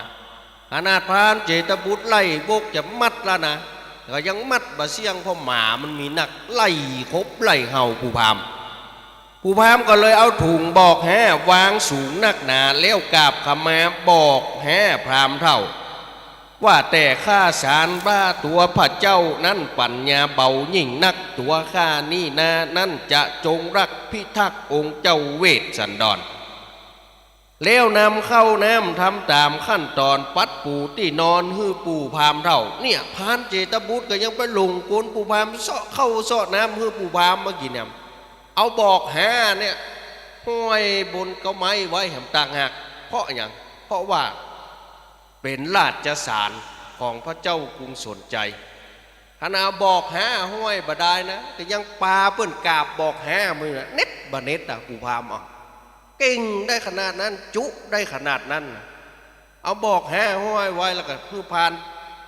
ขนาดพรานเจตบุตรไล่บกจะมัดแล้วนะ ก็ยังมัดบ่เสี้ยง เพราะหมามันมีนัก ไล่ขบไล่เห่าปู่พราหมณ์ ปู่พราหมณ์ก็เลยเอาถุงบอกแฮ้วางสูงนักหนา แล้วกราบขมาบอกแฮ้พราหมณ์เฒ่า ว่าแต่ข้าสารว่าตั๋วพระเจ้านั้นปัญญาเบายิ่งนัก ตั๋วข้านี่นานั้นจะจงรักพิทักษ์องค์เจ้าเวสสันดร แล้วนำข้าวน้ำทำต๋ามขั้นต๋อน ปัดปูตี้นอนหื้อปู่พราหมณ์เฒ่า เนี่ย พรานเจตบุตรก็ยังไปหลงกลปู่พราหมณ์ เซาะข้าวเซาะน้ำหื้อปู่พราหมณ์มากิ๋นแหม เอาบอกหาเนี่ย ห้อยบนเก๊าไม้ไว้แหมต่างหาก เพราะหยัง เพราะว่าเป๋นราชสารของพระเจ้ากรุงสนชัย ขนาดบอกหาห้อยบ่ดายนะ ก็ยังปาเปิ้นกราบบอกหามื้อนะ เน็ดบ่เน็ดอะ ปู่พราหมณ์อะ เก่งได้ขนาดนั้น จุได้ขนาดนั้นนะ เอาบอกหาห้อยไว้ แล้วก็หื้อพราน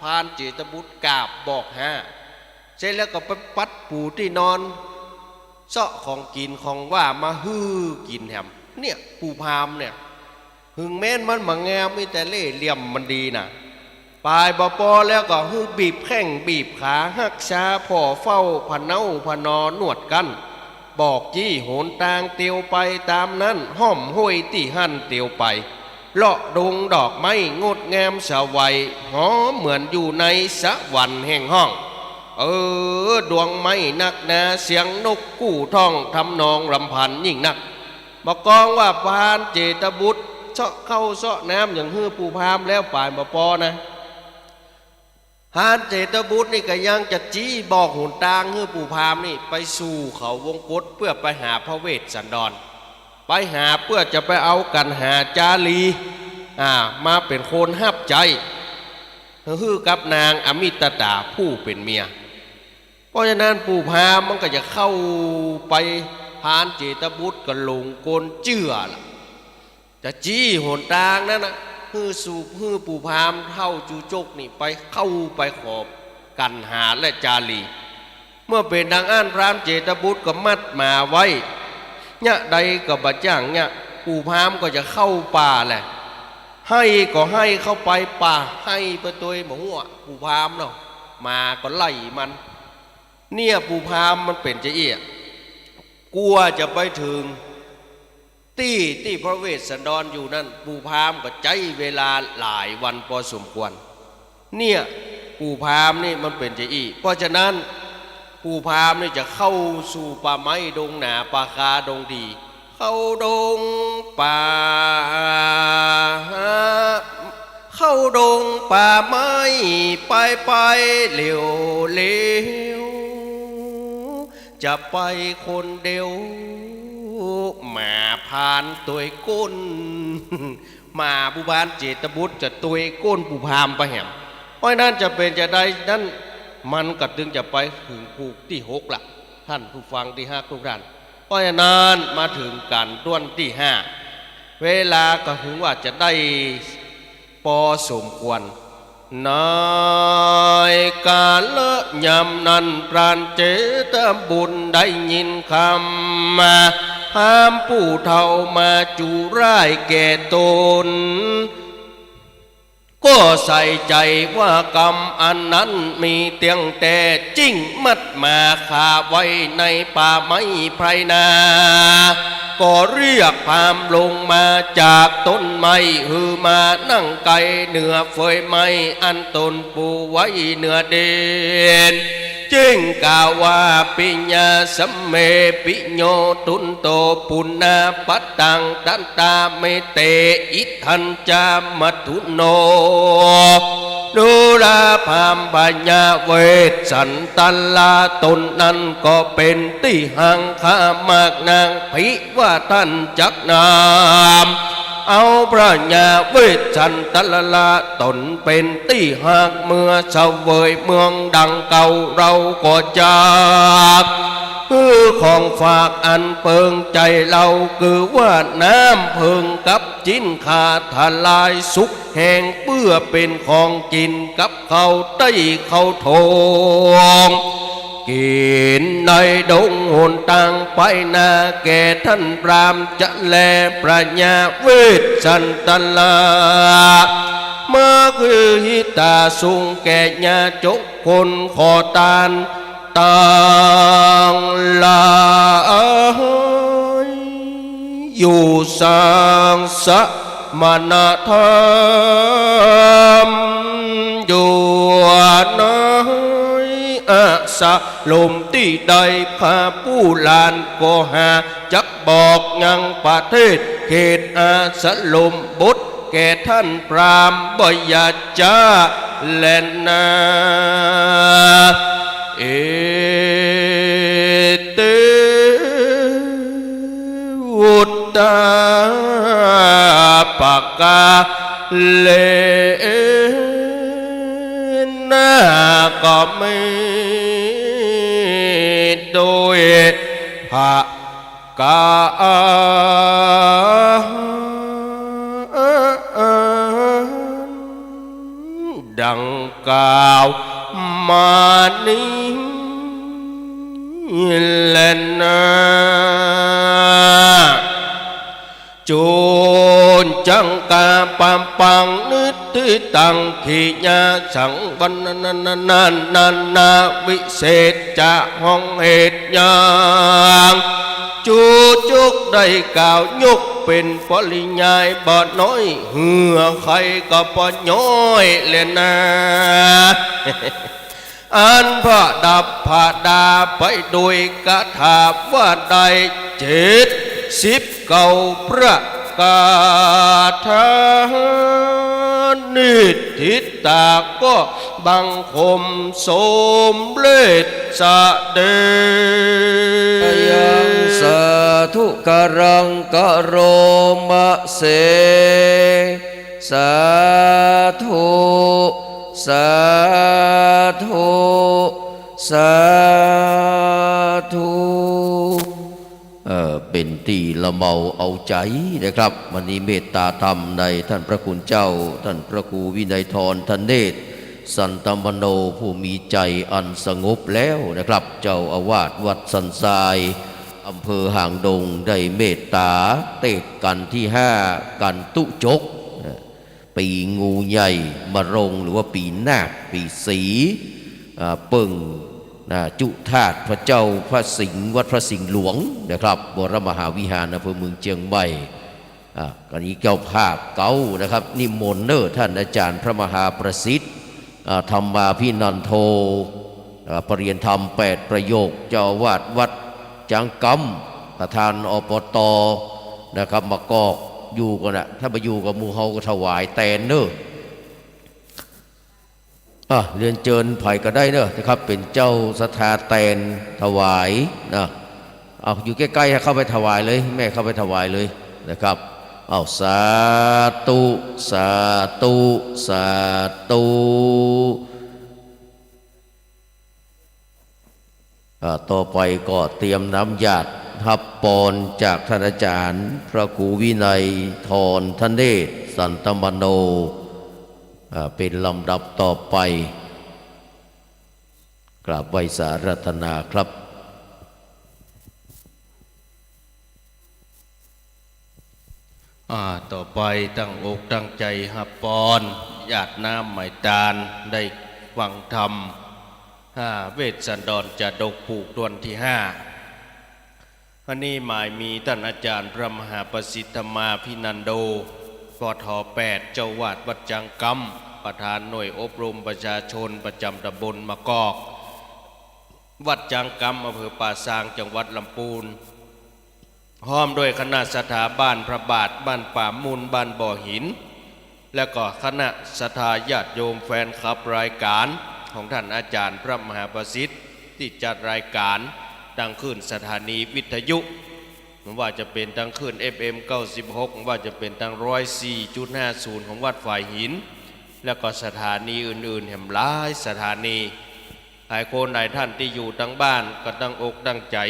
พรานเจตบุตรกราบบอกหา เสร็จแล้วก็ไปปัดปูตี้นอน เซาะของกิ๋นของหว่านมาหื้อกิ๋นแหม เนี่ย ปู่พราหมณ์เนี่ย หึงแม้นมันบ่งาม มีแต่เล่ห์เหลี่ยมมันดีนะ ป๋ายบ่ปอแล้วก็หื้อบีบแข้งบีบขา ฮักษาผ่อเฝ้า ผะเนาผะนอนวดกั้น บอกจี้หนตางเตียวไปต๋ามนั้น ฮ่อมห้วยตี้หั้นเตียวไป เลาะดงดอกไม้งดงามสวัย หอมเหมือนอยู่ในสวรรค์แห่งห้อง เออ ดวงไม้นักหนา เสียงนกกู้ท้อง ทำนองรำพันยิ่งนัก บ่ากองว่าพรานเจตบุตรเซาะข้าวเซาะน้ำหยังหื้อปู่พราหมณ์แล้วป๋ายบ่ปอนะ พรานเจตบุตรนี่ก็ยังจะจี้บอกหนตางหื้อปู่พราหมณ์นี่ไปสู่เขาวงกต เปื้อไปหาพระเวสสันดร ไปหาเปื้อจะไปเอากัณหาจารี อ่า มาเป๋นคนฮับใจ๊ หื้อกับนางอมิตตาผู้เป๋นเมีย เพราะฉะนั้นปู่พราหมณ์มันก็จะเข้าไป พรานเจตบุตรก็หลงกลเจื้อละ จะจี้หนตางนั้นนะ หื้อสู่ หื้อปู่พราหมณ์เฒ่าจูจกนี่ไปเข้าไปขอกัณหาและจารี เมื่อเป๋นดังอั้นพรานเจตบุตรก็มัดหมาไว้ เยียะใดก็บ่จ้างเยียะ ปู่พราหมณ์ก็จะเข้าป่าแหละ ไฮ่ก็ไฮ่เข้าไปป่า ไฮ่ไปตวยบ่ฮู้อะ ปู่พราหมณ์เนาะ หมาก็ไล่มัน เนี่ยปู่พราหมณ์มันเป๋นจาอี้ กั๋วจะไปเถิงตี้ตี้พระเวสสันดรอยู่นั้น ปู่พราหมณ์ก็ใจ๊เวลาหลายวันปอสมควร เนี่ยปู่พราหมณ์นี่มันเป๋นจาอี้ เพราะฉะนั้นปู่พราหมณ์นี่จะเข้าสู่ป่าไม้ดงหนาป่าคาดงดี เข้าดงป่า เข้าดงป่าไม้ไปไปเร็วเร็ว จะไปคนเดียว หมาพรานตวยก้น หมาปู่พรานเจตบุตรจะตวยก้นปู่พราหมณ์ไปแหม เพราะฉะนั้นจะเป๋นจาใดนั้น มันก็ตึงจะไปเถิงผูกตี้หกละ ท่านผู้ฟังตี้ฮักทุกท่าน เพราะฉะนั้นมาเถิงกั๋นต้วนตี้ห้า เวลาก็ถือว่าจะได้ปอสมควร ในกาละยามนั้นพรานเจตบุตรได้ยินกำ พราหมณ์ผู้เฒ่ามาจุร้ายแก่ต๋น ก็ใส่ใจ๋ว่ากำอันนั้นมีเตี้ยงแต๊ จึ่งมัดหมาคาไว้ในป่าไม้ไพร่นา ก็เรียกพราหมณ์ลงมาจากต้นไม้ หื้อมานั่งใก้เหนือเฟือยไม้อันต๋นปูไว้เหนือดิน จึ่งกล่าวว่า ปิญญาสะเม ปิโย ทุนโต ปุณณปัตตัง ทัตตา เม เต อิทัญจะ มัทธุโน ดูราพราหมณ์พญาเวสสันตะละต๋นนั้นก็เป๋นตี้ฮักข้ามากนัก ผิว่าต้านจักนำเอาพญาเวสสันตะละต๋นเป๋นตี้ฮักเมื่อเสวยเมืองดังเก่า เฮาก็จักหื้อของฝากอันเปิงใจ๋เฮา คือว่าน้ำเผิงกับ จิ๊นคาทลายสุกแห้งเปื้อเป๋นของกิ๋นกับข้าวไต้ข้าวถง กิ๋นในดงหนตางไปนาแก่ท่านพราหมณ์จะแล พญาเวสสันตะละ มาคือหิตาสุงแก่ญาจกคนขอตาน ตังหลาย อยู่สางสมณธรรม อยู่ในอาสรมตี้ใด ข้าผู้หลานก็หาจักบอกยังประเทศเขตอาสรมบท แก่ท่านพราหมณ์บ่อยากจะแลนา เอเต วุตตาปะกาเลนะ ก็มีโดยพระ กาดังกล่าวมานี้แลนา จุนจังกาปะปังนิทธิตัง ขียาสังวัณณะนานาวิเศษจะห้องเหตุยัง จูจุกได้กล่าวยกเป๋นปริยายบ่น้อย เหือใค่ก็บ่ย้อยแลนา อันประดับประดาไปโดยคาถาว่าได้เจ็ดสิบเก้าประกาศ นิทธิตาก็บังคมสมเร็จเสด็จ ยังสา ธุกรังกะโรมะเส สาธุ สาธุ สาธุ เอ่อ เป๋นตี้ละเมาเอาใจ๋นะครับ วันนี้เมตตาธรรมในต้านพระคุณเจ้า ต้านพระครูวินัยธร ธเนศ สันตมโน ผู้มีใจ๋อันสงบแล้วนะครับ เจ้าอาวาสวัดสันทราย อำเภอหางดง ได้เมตตาเตศน์กัณฑ์ตี้ห้า กัณฑ์ตุ๊จก ปี๋งูใหญ่มะโรง หรือว่าปี๋นาค ปี๋สี อ่า เปิ้ง นะ จุฑาตุพระเจ้าพระสิงห์ วัดพระสิงห์หลวงนะครับ วรมหาวิหาร อำเภอเมืองเจียงใหม่ อ่า อันนี้เจ้าภาพเก๊านะครับ นิมนต์เน้อ ต้านอาจ๋ารย์พระมหาประสิทธิ์ อ่า ธรรมาภินันโท อ่า ปริญญาธรรมแปดประโยค เจ้าอาวาสวัดจางกำ ประธาน อปต นะครับ มะกอก อยู่ก่อนะ ถ้าบ่อยู่ก็หมู่เฮาก็ถวายแตนเน้อ อ่ะ เรียนเจิญใผก็ได้เน้อนะครับ เป๋นเจ้าศรัทธาแตนถวายนะ เอา อยู่ใก้ๆ เข้าไปถวายเลย แม่เข้าไปถวายเลยนะครับ เอา สาธุ สาธุ สาธุ อ่า ต่อไปก็เตรียมน้ำหยาดฮับปอนจากต้านอาจ๋ารย์พระครูวินัยธร ธเนศ สันตมโน อ่า เป๋นลำดับต่อไป กราบไหว้สาอาราธนาครับ อ่า ต่อไปตั้งอกตั้งใจ๋ฮับปอน หยาดน้ำไหม้ตาน ได้ฟังธรรม อ่า เวสสันดรจาดกผูกถ้วนตี้ห้า อันนี้หมายมีต้านอาจ๋ารย์พระมหาประสิทธิ์ธรรมาภินันโท ปอถอแปด เจ้าอาวาสวัดจางกำ ประธานหน่วยอบรมประชาชนประจ๋ำตำบลมะกอก วัดจางกำ อำเภอป่าซาง จังหวัดลำปูน พร้อมด้วยคณะศรัทธาบ้านพระบาท บ้านป่ามุ่น บ้านบ่อหิน และก็คณะศรัทธาญาติโยมแฟนคลับรายการของต้านอาจ๋ารย์พระมหาประสิทธิ์ ตี้จัดรายการตางคลื่นสถานีวิทยุ บ่ว่าจะเป๋นตางคลื่น เอฟเอ็ม เก้าสิบหก บ่ว่าจะเป๋นตาง ร้อยสี่จุดห้าศูนย์ ของวัดฝายหิน และก็สถานีอื่นๆ แหมหลายสถานี หลายคนหลายต้านตี้อยู่ตางบ้านก็ตั้งอกตั้งใจ๋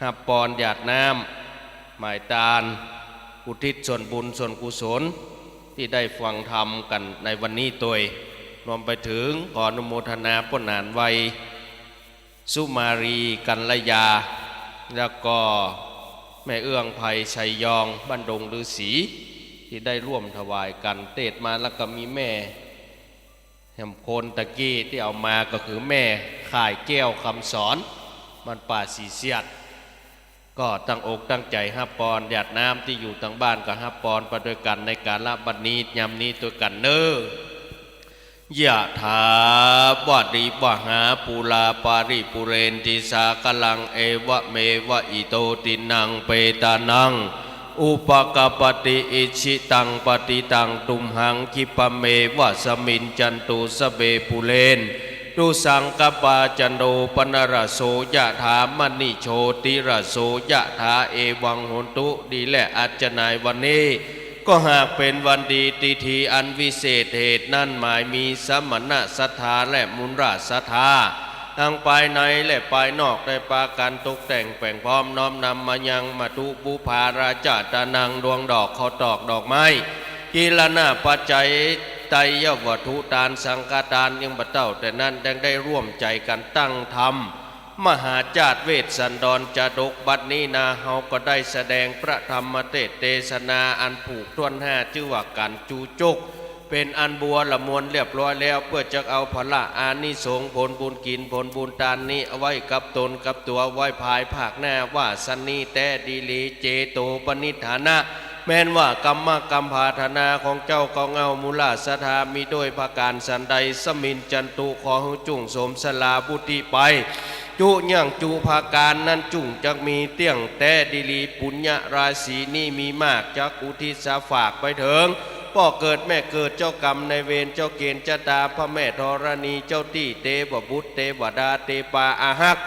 ฮับปอนหยาดน้ำไหม้ตาน อุทิศส่วนบุญส่วนกุศลตี้ได้ฟังธรรมกั๋นในวันนี้ตวย รวมไปเถิงขออนุโมทนาป้อหนานไวย สุมาลี กัลยา แล้วก็แม่เอื้องไพร ชัยยอง บ้านดงฤๅษี ตี้ได้ร่วมถวายกั๋น เตศน์มาแล้วก็มีแม่ แหมคนตะกี้ตี้เอามาก็คือแม่ข่ายแก้ว คำสอน บ้านป่าสีเสียด ก็ตั้งอกตั้งใจ๋ฮับปอน หยาดน้ำตี้อยู่ตางบ้านก็ฮับปอนไปตวยกั๋นในกาละบัดนี้ ยามนี้ตวยกั๋นเน้อ ยะถา วาริวะหา ปูรา ปาริปูเรนติ สาคะลัง เอวะเมวะ อิโต ตินัง เปตานัง อุปะกัปปะติ อิจฉิตัง ปัตติตัง ตุมหัง คิปะเมวะ สะมิจจันตุ สะเป ปูเรนตุ สังกะปา จันโท ปะนะระโส ยะถา มะณิ โชติระโส ยะถา เอวัง โหนตุ ดีแล อาจ๋ารย์ วันนี้ก็หากเป๋นวันดี ติธีอันวิเศษ เหตุนั้นหมายมี สมณะศรัทธา และมุนีศรัทธา ตังภายในและภายนอก ได้ปากั๋นตกแต่งแป๋งพร้อม น้อมนำมายัง มัตถุปุพพาราชาตานัง ดวงดอก ข้าวตอก ดอกไม้ กิรณาปัจจัย ไตรยวัตถุตาน สังฆทาน ยังบ่เต้าแต่นั้น ยังได้ร่วมใจ๋กั๋นตั้งธรรม มหาจาติเวสสันดรจาดก บัดนี้นา เฮาก็ได้แสดงพระธรรมเตสน์เตสนาอันผูกถ้วนห้า จื้อว่ากั๋นจูจก เป๋นอันบัวละมวลเรียบร้อยแล้ว เปื้อจะเอาผละอานิสงส์ผลบุญกิ๋นผลบุญตานนี้ เอาไว้กับต๋นกับตั๋ว ไว้ภายภาคหน้า ว่าสันนี้แต๊ ดีหลี เจโตปะนิฏฐานะ แม้นว่ากรรมะกรรมผาถนาของเจ้าของเฮา มุนีศรัทธามีโตยประก๋านสันใด สะมิจจันตุ ขอหื้อจุ่งสมสลาวุฒิไป จุยังจุประก๋านนั้นจุ่งจักมีเตี้ยงแต๊ ดีหลี ปุญญาราศีนี้มีมาก จักอุทิศสาฝากไปเถิงป้อเกิดแม่เกิด เจ้ากรรมนายเวร เจ้าเก๋ณฑ์จะต๋า พระแม่ธรณี เจ้าตี้เตวบุตรเตวดา เตปาอาฮัก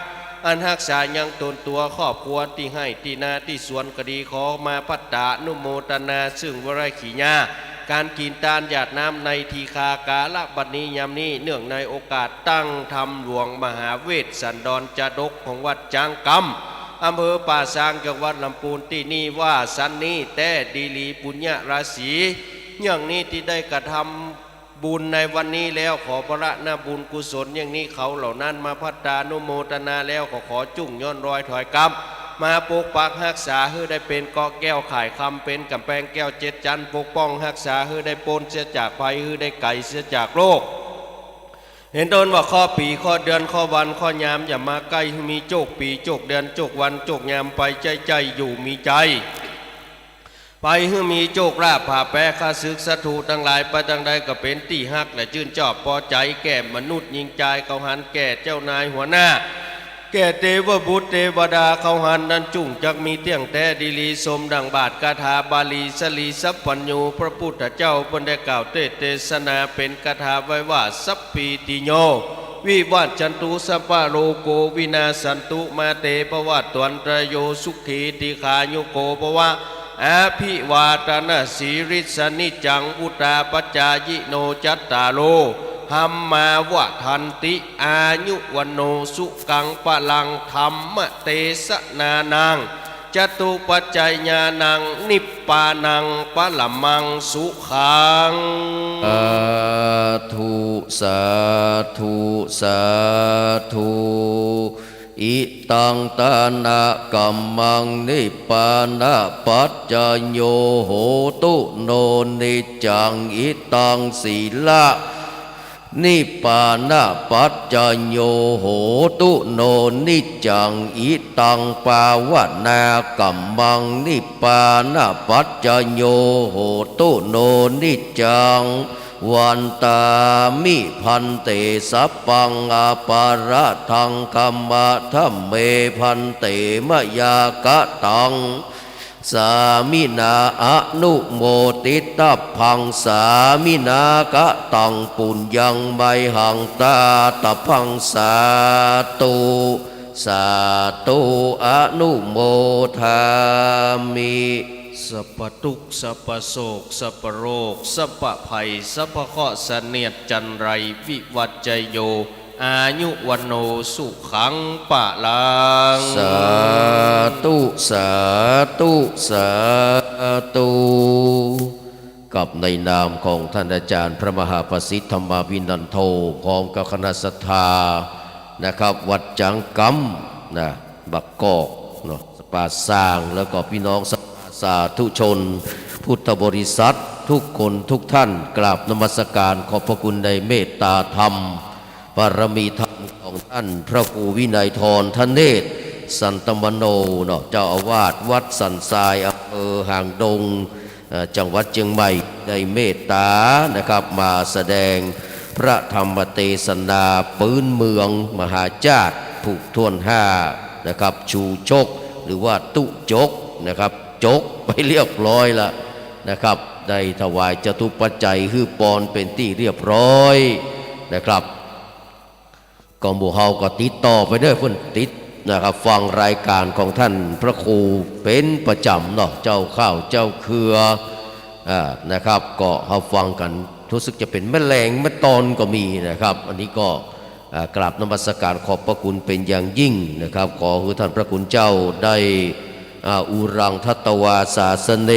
อันฮักษายังต๋นตั๋วครอบครัวตี้ไฮ่ตี้นาตี้สวนก็ดี ขอมาภัตตานุโมตนาเซิ่งวาระกิริยาก๋านกิ๋นตานหยาดน้ำในทีฆากาละบัดนี้ยามนี้ เนื่องในโอกาสตั้งธรรมหลวงมหาเวสสันดรจาดกของวัดจ๊างกำ อำเภอป่าซาง จังหวัดลำปูนตี้นี่ว่าสันนี้แต๊ดีหลีปุญญราศี อย่างนี้ตี้ได้กระทำ บุญในวันนี้แล้ว ขอผละนาบุญกุศลอย่างนี้ เขาเหล่านั้นมาภัตตานุโมตนาแล้ว ก็ขอจุ่งย้อนรอยถอยกลับ มาปกปักฮักษาหื้อได้เป๋นเกราะแก้วข่ายคำ เป๋นก๋ำแปงแก้วเจ็ดจั๊น ปกป้องฮักษาหื้อได้ป๊นเสียจากภัย หื้อได้ไก๋เสียจากโรค เห็นต้นว่าเคราะห์ปี๋ เคราะห์เดือน เคราะห์วัน เคราะห์ยาม อย่ามาใก้ หื้อมีโจคปี๋ โจคเดือน โจควัน โจคยามไป ใจ๊ใจ๊อยู่มีใจ๋ ไปหื้อมีโจคลาภ ผ่าแป๊ข้าศึกศัตรูตังหลาย ไปตางใดก็เป๋นตี้ฮักและจื้นจอบปอใจ๋แก่มนุษย์ญิงจายเขาหัน แก่เจ้านายหัวหน้า แก่เตวบุตรเตวดาเขาหัน นั้นจุ่งจักมีเตี้ยงแต๊ดีหลี สมดั่งบาทคาถาบาลี สลีสัพพัญญู พระพุทธเจ้าเปิ้นได้กล่าวเตสน์เตสนาเป๋นคาถาไว้ว่า สัพพีติโย วิวัชชันตุ สัพพะโรโค วินาสสันตุ มาเต ภวัตวันตรายโย สุขี ทีฆายุโก ภวะ อภิวาทนสีลิสสะ นิจจัง วุฑฒาปะจายิโน จัตตาโร ธัมมา วัฑฒันติ อายุ วัณโณ สุขัง พลัง ธัมมะเตสนานัง จตุปัจจยานัง นิพพานัง ปรมังสุขัง สาธุ สาธุ สาธุ อิตังทานะกัมมัง นิพพานะปัจจโย โหตุโน นิจจัง อิตังสีละ นิพพานะปัจจโย โหตุโน นิจจัง อิตังภาวนากัมมัง นิพพานะปัจจโย โหตุโน นิจจัง วันตามิ ภันเต สัพพังอปาราธัง ขมะทะเม ภันเต มะยากะตัง สามินา อนุโมทิตาภัง สามินา กะตัง ปุญญัง ไมหัง ตาตะพัง สาธุ สาธุ อนุโมทามิ สัพพะตุ๊กข์ สัพพะโศก สัพพะโรค สัพพะภัย สัพพะเคราะห์ เสนียดจัญไร วิวัชชโย อายุ วัณโณ สุขัง พลัง สาธุ สาธุ สาธุ กับในนามของท่านอาจารย์พระมหาประสิทธิ์ ธรรมาภินันโท พร้อมกับคณะศรัทธานะครับ วัดจ๊างกำนะ บ้านกอกเนาะ ป่าซาง แล้วก็พี่น้องสาธุชน พุทธบริษัททุกคนทุกท่าน กราบนมัสการขอบพระคุณในเมตตาธรรม บารมีธรรมของท่านพระครูวินัยธร ธเนศ สันตมโน เนาะ เจ้าอาวาสวัดสันทราย อำเภอหางดง เอ่อ จังหวัดเชียงใหม่ ได้เมตตานะครับ มาแสดงพระธรรมเตสนาปื๊นเมืองมหาชาติ ผูกถ้วนห้านะครับ ชูชก หรือว่าตุ๊จกนะครับ จกไปเรียบร้อยละนะครับ ได้ถวายจตุปัจจัยหื้อปอนเป๋นตี้เรียบร้อยนะครับ ก็หมู่เฮาก็ติดต่อไปเด้อ เปิ้นติดนะครับ ฟังรายการของท่านพระครูเป๋นประจ๋ำเนาะ เจ้าข้าวเจ้าเครือ อ่า นะครับ ก็เฮาฟังกั๋น รู้สึกจะเป๋นแม่แลงแม่ตอนก็มีนะครับ อันนี้ก็ อ่า กราบนมัสการขอบพระคุณเป๋นอย่างยิ่งนะครับ ขอหื้อท่านพระคุณเจ้าได้ อ่า อุรังทัตวาสาสเน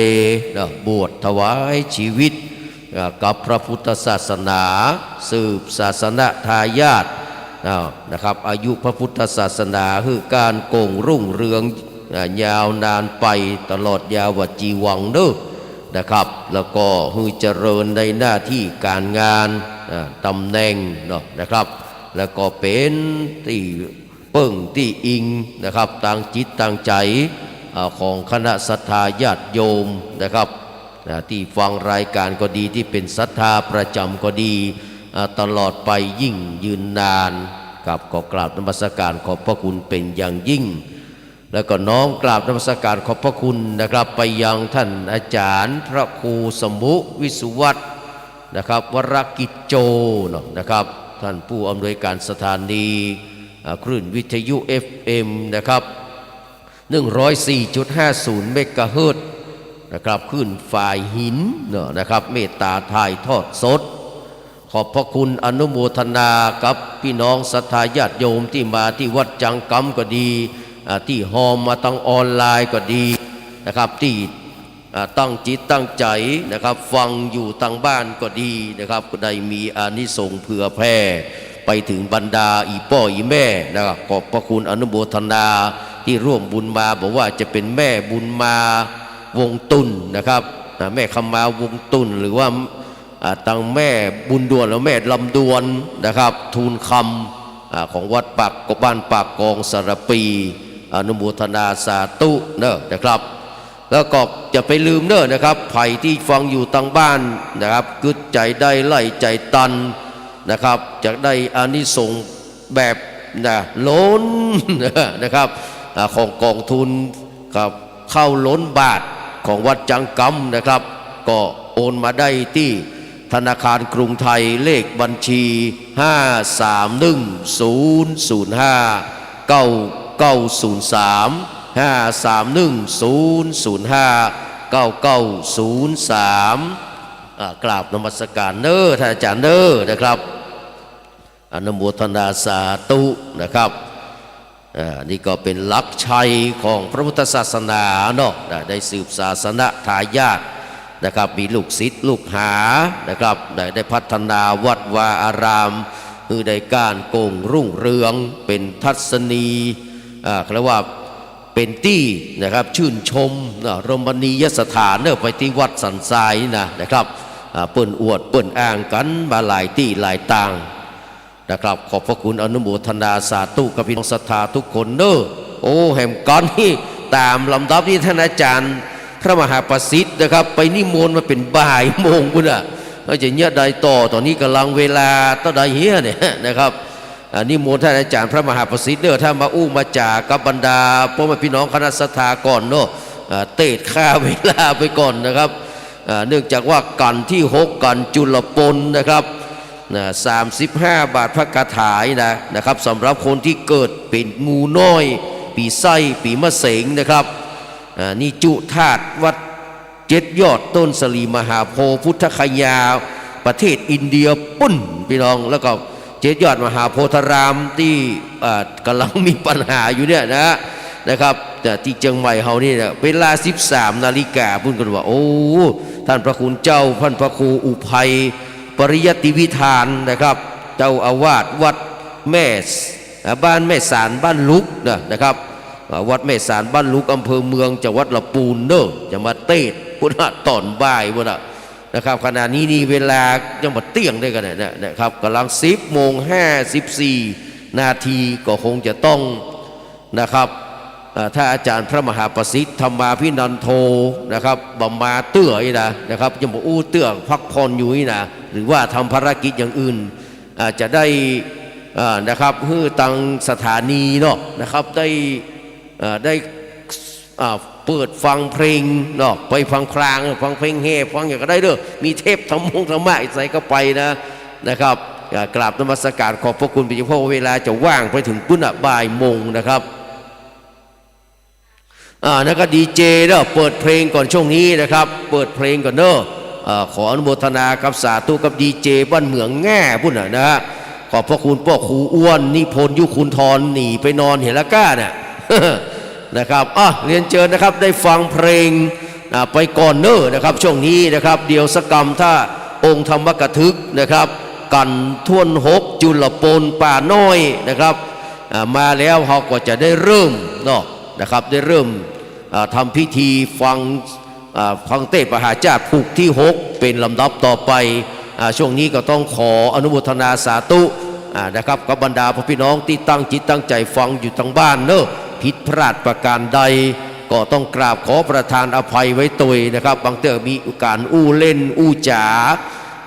นะ บวชถวายชีวิต อ่า กับพระพุทธศาสนา สืบศาสนทายาท อ่า นะครับ อายุพระพุทธศาสนาหื้อก้านโก๋งรุ่งเรือง อ่า ยาวนานไปตลอดยาวจีวังเนาะ นะครับ แล้วก็หื้อเจริญในหน้าตี้ก๋านงาน อ่า ต๋ำแหน่งเนาะ นะครับ แล้วก็เป๋นตี้ เปิ้งตี้อิงนะครับ ตางจิตตางใจ๋ อ่า ของคณะศรัทธาญาติโยมนะครับ อ่า ตี้ฟังรายการก็ดี ตี้เป๋นศรัทธาประจ๋ำก็ดี อ่า ตลอดไปยิ่งยืนนานครับ ก็กราบนมัสการขอบพระคุณเป๋นอย่างยิ่ง แล้วก็น้อมกราบนมัสการขอบพระคุณนะครับ ไปยังท่านอาจารย์พระครูสมุวิสุวัฒน์ นะครับ วรกิจโจเนาะ นะครับ ท่านผู้อำนวยการสถานี อ่า คลื่นวิทยุ เอฟเอ็ม นะครับ หนึ่งร้อยสี่จุดห้าศูนย์ เมกะเฮิรตซ์นะครับ คลื่นฝายหินเนาะนะครับ เมตตาถ่ายทอดสด ขอบพระคุณอนุโมทนากับพี่น้องศรัทธาญาติโยมตี้มาตี้วัดจังกำก็ดี อ่า ตี้ฮอมมาตางออนไลน์ก็ดีนะครับ ตี้ อ่า ตั้งจิตตั้งใจ๋นะครับ ฟังอยู่ตางบ้านก็ดีนะครับ ก็ได้มีอานิสงส์เผื่อแผ่ไปเถิงบรรดาอี่ป้ออี่แม่นะครับ ขอบพระคุณอนุโมทนาตี้ร่วมบุญมา บ่ว่าจะเป๋นแม่บุญมาวงศ์ตุ่นนะครับ อ่า แม่คำมาวงศ์ตุ่น หรือว่า อ่า ตางแม่บุญด่วนและแม่ลำดวนนะครับ ทูลคำ อ่า ของวัดปาก บ้านปากกองสารภี อนุโมทนาสาธุเนาะนะครับ แล้วก็จะไปลืมเนาะนะครับ ใผตี้ฟังอยู่ตางบ้านนะครับ กึ๊ดใจ๋ได้ไล่ใจ๋ตันนะครับ จะได้อานิสงส์แบบนะล้นนะครับ อ่า ของกองทุนครับ เข้าล้นบาทของวัดจังกำนะครับ ก็โอนมาได้ตี้ธนาคารกรุงไทย เลขบัญชี ห้าสามหนึ่งศูนย์ศูนย์ห้าเก้าเก้าศูนย์สาม ห้าสามหนึ่งศูนย์ศูนย์ห้าเก้าเก้าศูนย์สาม อ่า กราบนมัสการเน้อท่านอาจ๋ารย์เน้อนะครับ อนุโมทนาสาธุนะครับ อ่า นี่ก็เป๋นหลักชัยของพระพุทธศาสนาเนาะ ได้ ได้สืบศาสนทายาทนะครับ มีลูกศิษย์ลูกหานะครับ ได้ ได้พัฒนาวัดวาอาราม หื้อได้ก้านโก่งรุ่งเรือง เป๋นทัศนีย์ อ่า เรียกว่าเป๋นตี้นะครับ ชื่นชมเนาะ รมณียสถานเนาะ ไปตี้วัดสันทรายนี่นะ นะครับ อ่า เปิ้นอวดเปิ้นอ้างกั๋นมาหลายตี้หลายตาง นะครับ ขอบพระคุณอนุโมทนาสาธุกับพี่น้องศรัทธาทุกคนเน้อ โอ้ แหมก๋อนนี้ต๋ามลำดับนี้ท่านอาจ๋ารย์พระมหาประสิทธิ์นะครับ ไปนิมนต์มาเป๋นบ่ายโมงปู๊นน่ะ เฮาจะเยียะใดต่อ ต๋อนนี้ก่ำลังเวลาเต้าใดเหียเนี่ยนะครับ อ่า นิมนต์ท่านอาจ๋ารย์พระมหาประสิทธิ์เน้อ ท่านมาอู้มาจ๋ากับบรรดาป้อแม่พี่น้องคณะศรัทธาก่อนเนาะ อ่า เตศน์ฆ่าเวลาไปก่อนนะครับ อ่า เนื่องจากว่ากัณฑ์ตี้หก กัณฑ์จุลปนนะครับ นะ สามสิบห้าบาทพระคาถานี่นะ นะครับ สำหรับคนตี้เกิดเป๋นงูน้อย ปี๋ไส้ ปี๋มะเสงนะครับ อ่า นี่จุธาตุวัดเจ็ดยอดต้นสะหลีมหาโพธิ์พุทธคยา ประเทศอินเดียปู๊นพี่น้อง แล้วก็เจ็ดยอดมหาโพธารามตี้ อ่า ก๋ำลังมีปัญหาอยู่เนี่ยนะ นะครับ แต่ตี้เจียงใหม่เฮานี่นะ เวลาสิบสามนาฬิกาปู๊นกั๋นว่า โอ้ ท่านพระคุณเจ้า ท่านพระครูอุไพย ปริยัติวิธานนะครับ เจ้าอาวาสวัดแม่ส- อ่า บ้านแม่สานบ้านลุกนะ นะครับ อ่า วัดแม่สานบ้านลุก อำเภอเมือง จังหวัดลำปูนเน้อ จะมาเตศน์ปู๊นน่ะต๋อนบ่ายปู๊นน่ะนะครับ ขณะนี้นี่เวลายังบ่เตี้ยงได้กั๋นนะ นะครับ ก๋ำลังสิบโมงห้าสิบสี่นาที ก็คงจะต้อง นะครับ เอ่อ ถ้าอาจ๋ารย์พระมหาประสิทธิ์ ธรรมาภินันโท นะครับ บ่มาเตื้ออี้นะ นะครับ ยังบ่อู้เตื้อ พักผ่อนอยู่อี้นะ หรือว่าทำภารกิจอย่างอื่น อาจจะได้ เอ่อ นะครับ หื้อตางสถานีเนาะ นะครับ ได้ เอ่อ ได้ อ่า เปิดฟังเพลงเนาะ ไปฟังพลาง ฟังเพลงแห่ ฟังหยังก็ได้เน้อ มีเทปธรรมงธรรมะใส่เข้าไปนะ นะครับ อ่า กราบนมัสการขอบพระคุณเป๋นอย่างยิ่ง เพราะว่าเวลาจะว่างไปเถิงปู๊นน่ะ บ่ายโมงนะครับ อ่า แล้วก็ดีเจเน้อ เปิดเพลงก่อนช่วงนี้นะครับ เปิดเพลงก่อนเน้อ อ่า ขออนุโมทนากับสาธุกับดีเจบ้านเหมืองแง่ปู๊นน่ะนะฮะ ขอบพระคุณป้อครูอ้วน นิพนธ์ ยุคุณธร หนีไปนอนเหียละก้าน่ะ นะครับ อ่ะ เรียนเจิญนะครับ ได้ฟังเพลง อ่า ไปก่อนเน้อนะครับ ช่วงนี้นะครับ เดี๋ยวสักกำถ้าองค์ธรรมกถึกนะครับ กัณฑ์ถ้วนหก จุลปน ป่าน้อยนะครับ อ่า มาแล้วเฮาก็จะได้เริ่มเนาะนะครับ ได้เริ่ม อ่า ทำพิธีฟัง อ่า ฟังเตศน์มหาชาติผูกตี้หก เป๋นลำดับต่อไป อ่า ช่วงนี้ก็ต้องขออนุโมทนาสาธุ อ่า นะครับ กับบรรดาพ่อพี่น้องตี้ตั้งจิตตั้งใจ๋ฟังอยู่ตางบ้านเน้อ ผิดพลาดประก๋านใด ก็ต้องกราบขอประทานอภัยไว้ตวยนะครับ บางเตื้อมีก๋านอู้เล่นอู้จ๋า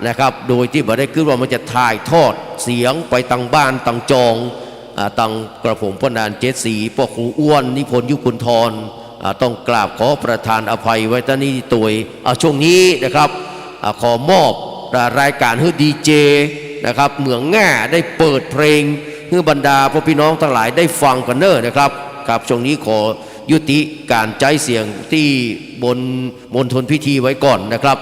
นะครับ โดยตี้บ่ได้กึ๊ดว่ามันจะถ่ายทอดเสียงไปตางบ้านตางจอง อ่า ตางกระผมป้อหนานเจ็ดสี ป้อครูอ้วน นิพนธ์ ยุคุณธร อ่า ต้องกราบขอประทานอภัยไว้ตะนี้ตวย อ่า ช่วงนี้นะครับ อ่า ขอมอบ อ่า รายก๋านหื้อดีเจนะครับ เหมืองง่าได้เปิดเพลง หื้อบรรดาป้อปี้น้องตังหลายได้ฟังกั๋นเน่อนะครับ ครับ ช่วงนี้ขอยุติก๋านใจ๊เสียงตี้บนมณฑลพิธีไว้ก่อนนะครับ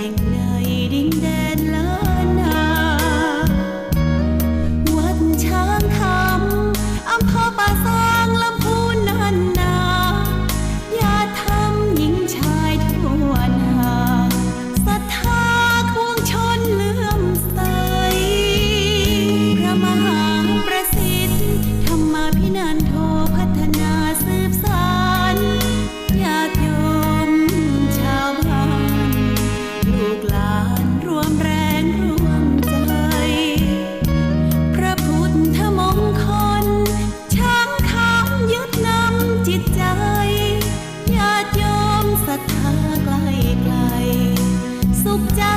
แห่งในดินแดนล้านนา วัดช้างคำ อำเภอป่าซาง ลำพูนนั่นนา ญาติธรรมหญิงชายทั่วหน้า ศรัทธาปวงชนเลื่อมใส พระมหาประสิทธิ์ ธรรมาภินันโท พัฒนาสืบสาน ญาติโยมชาวบ้าน ลูกหลานร่วมแรงร่วมใจ๋ พระพุทธมงคล ช้างคำยึดนำจิตใจ๋ ญาติโยมศรัทธาใกล้ไกล สุขใจ๋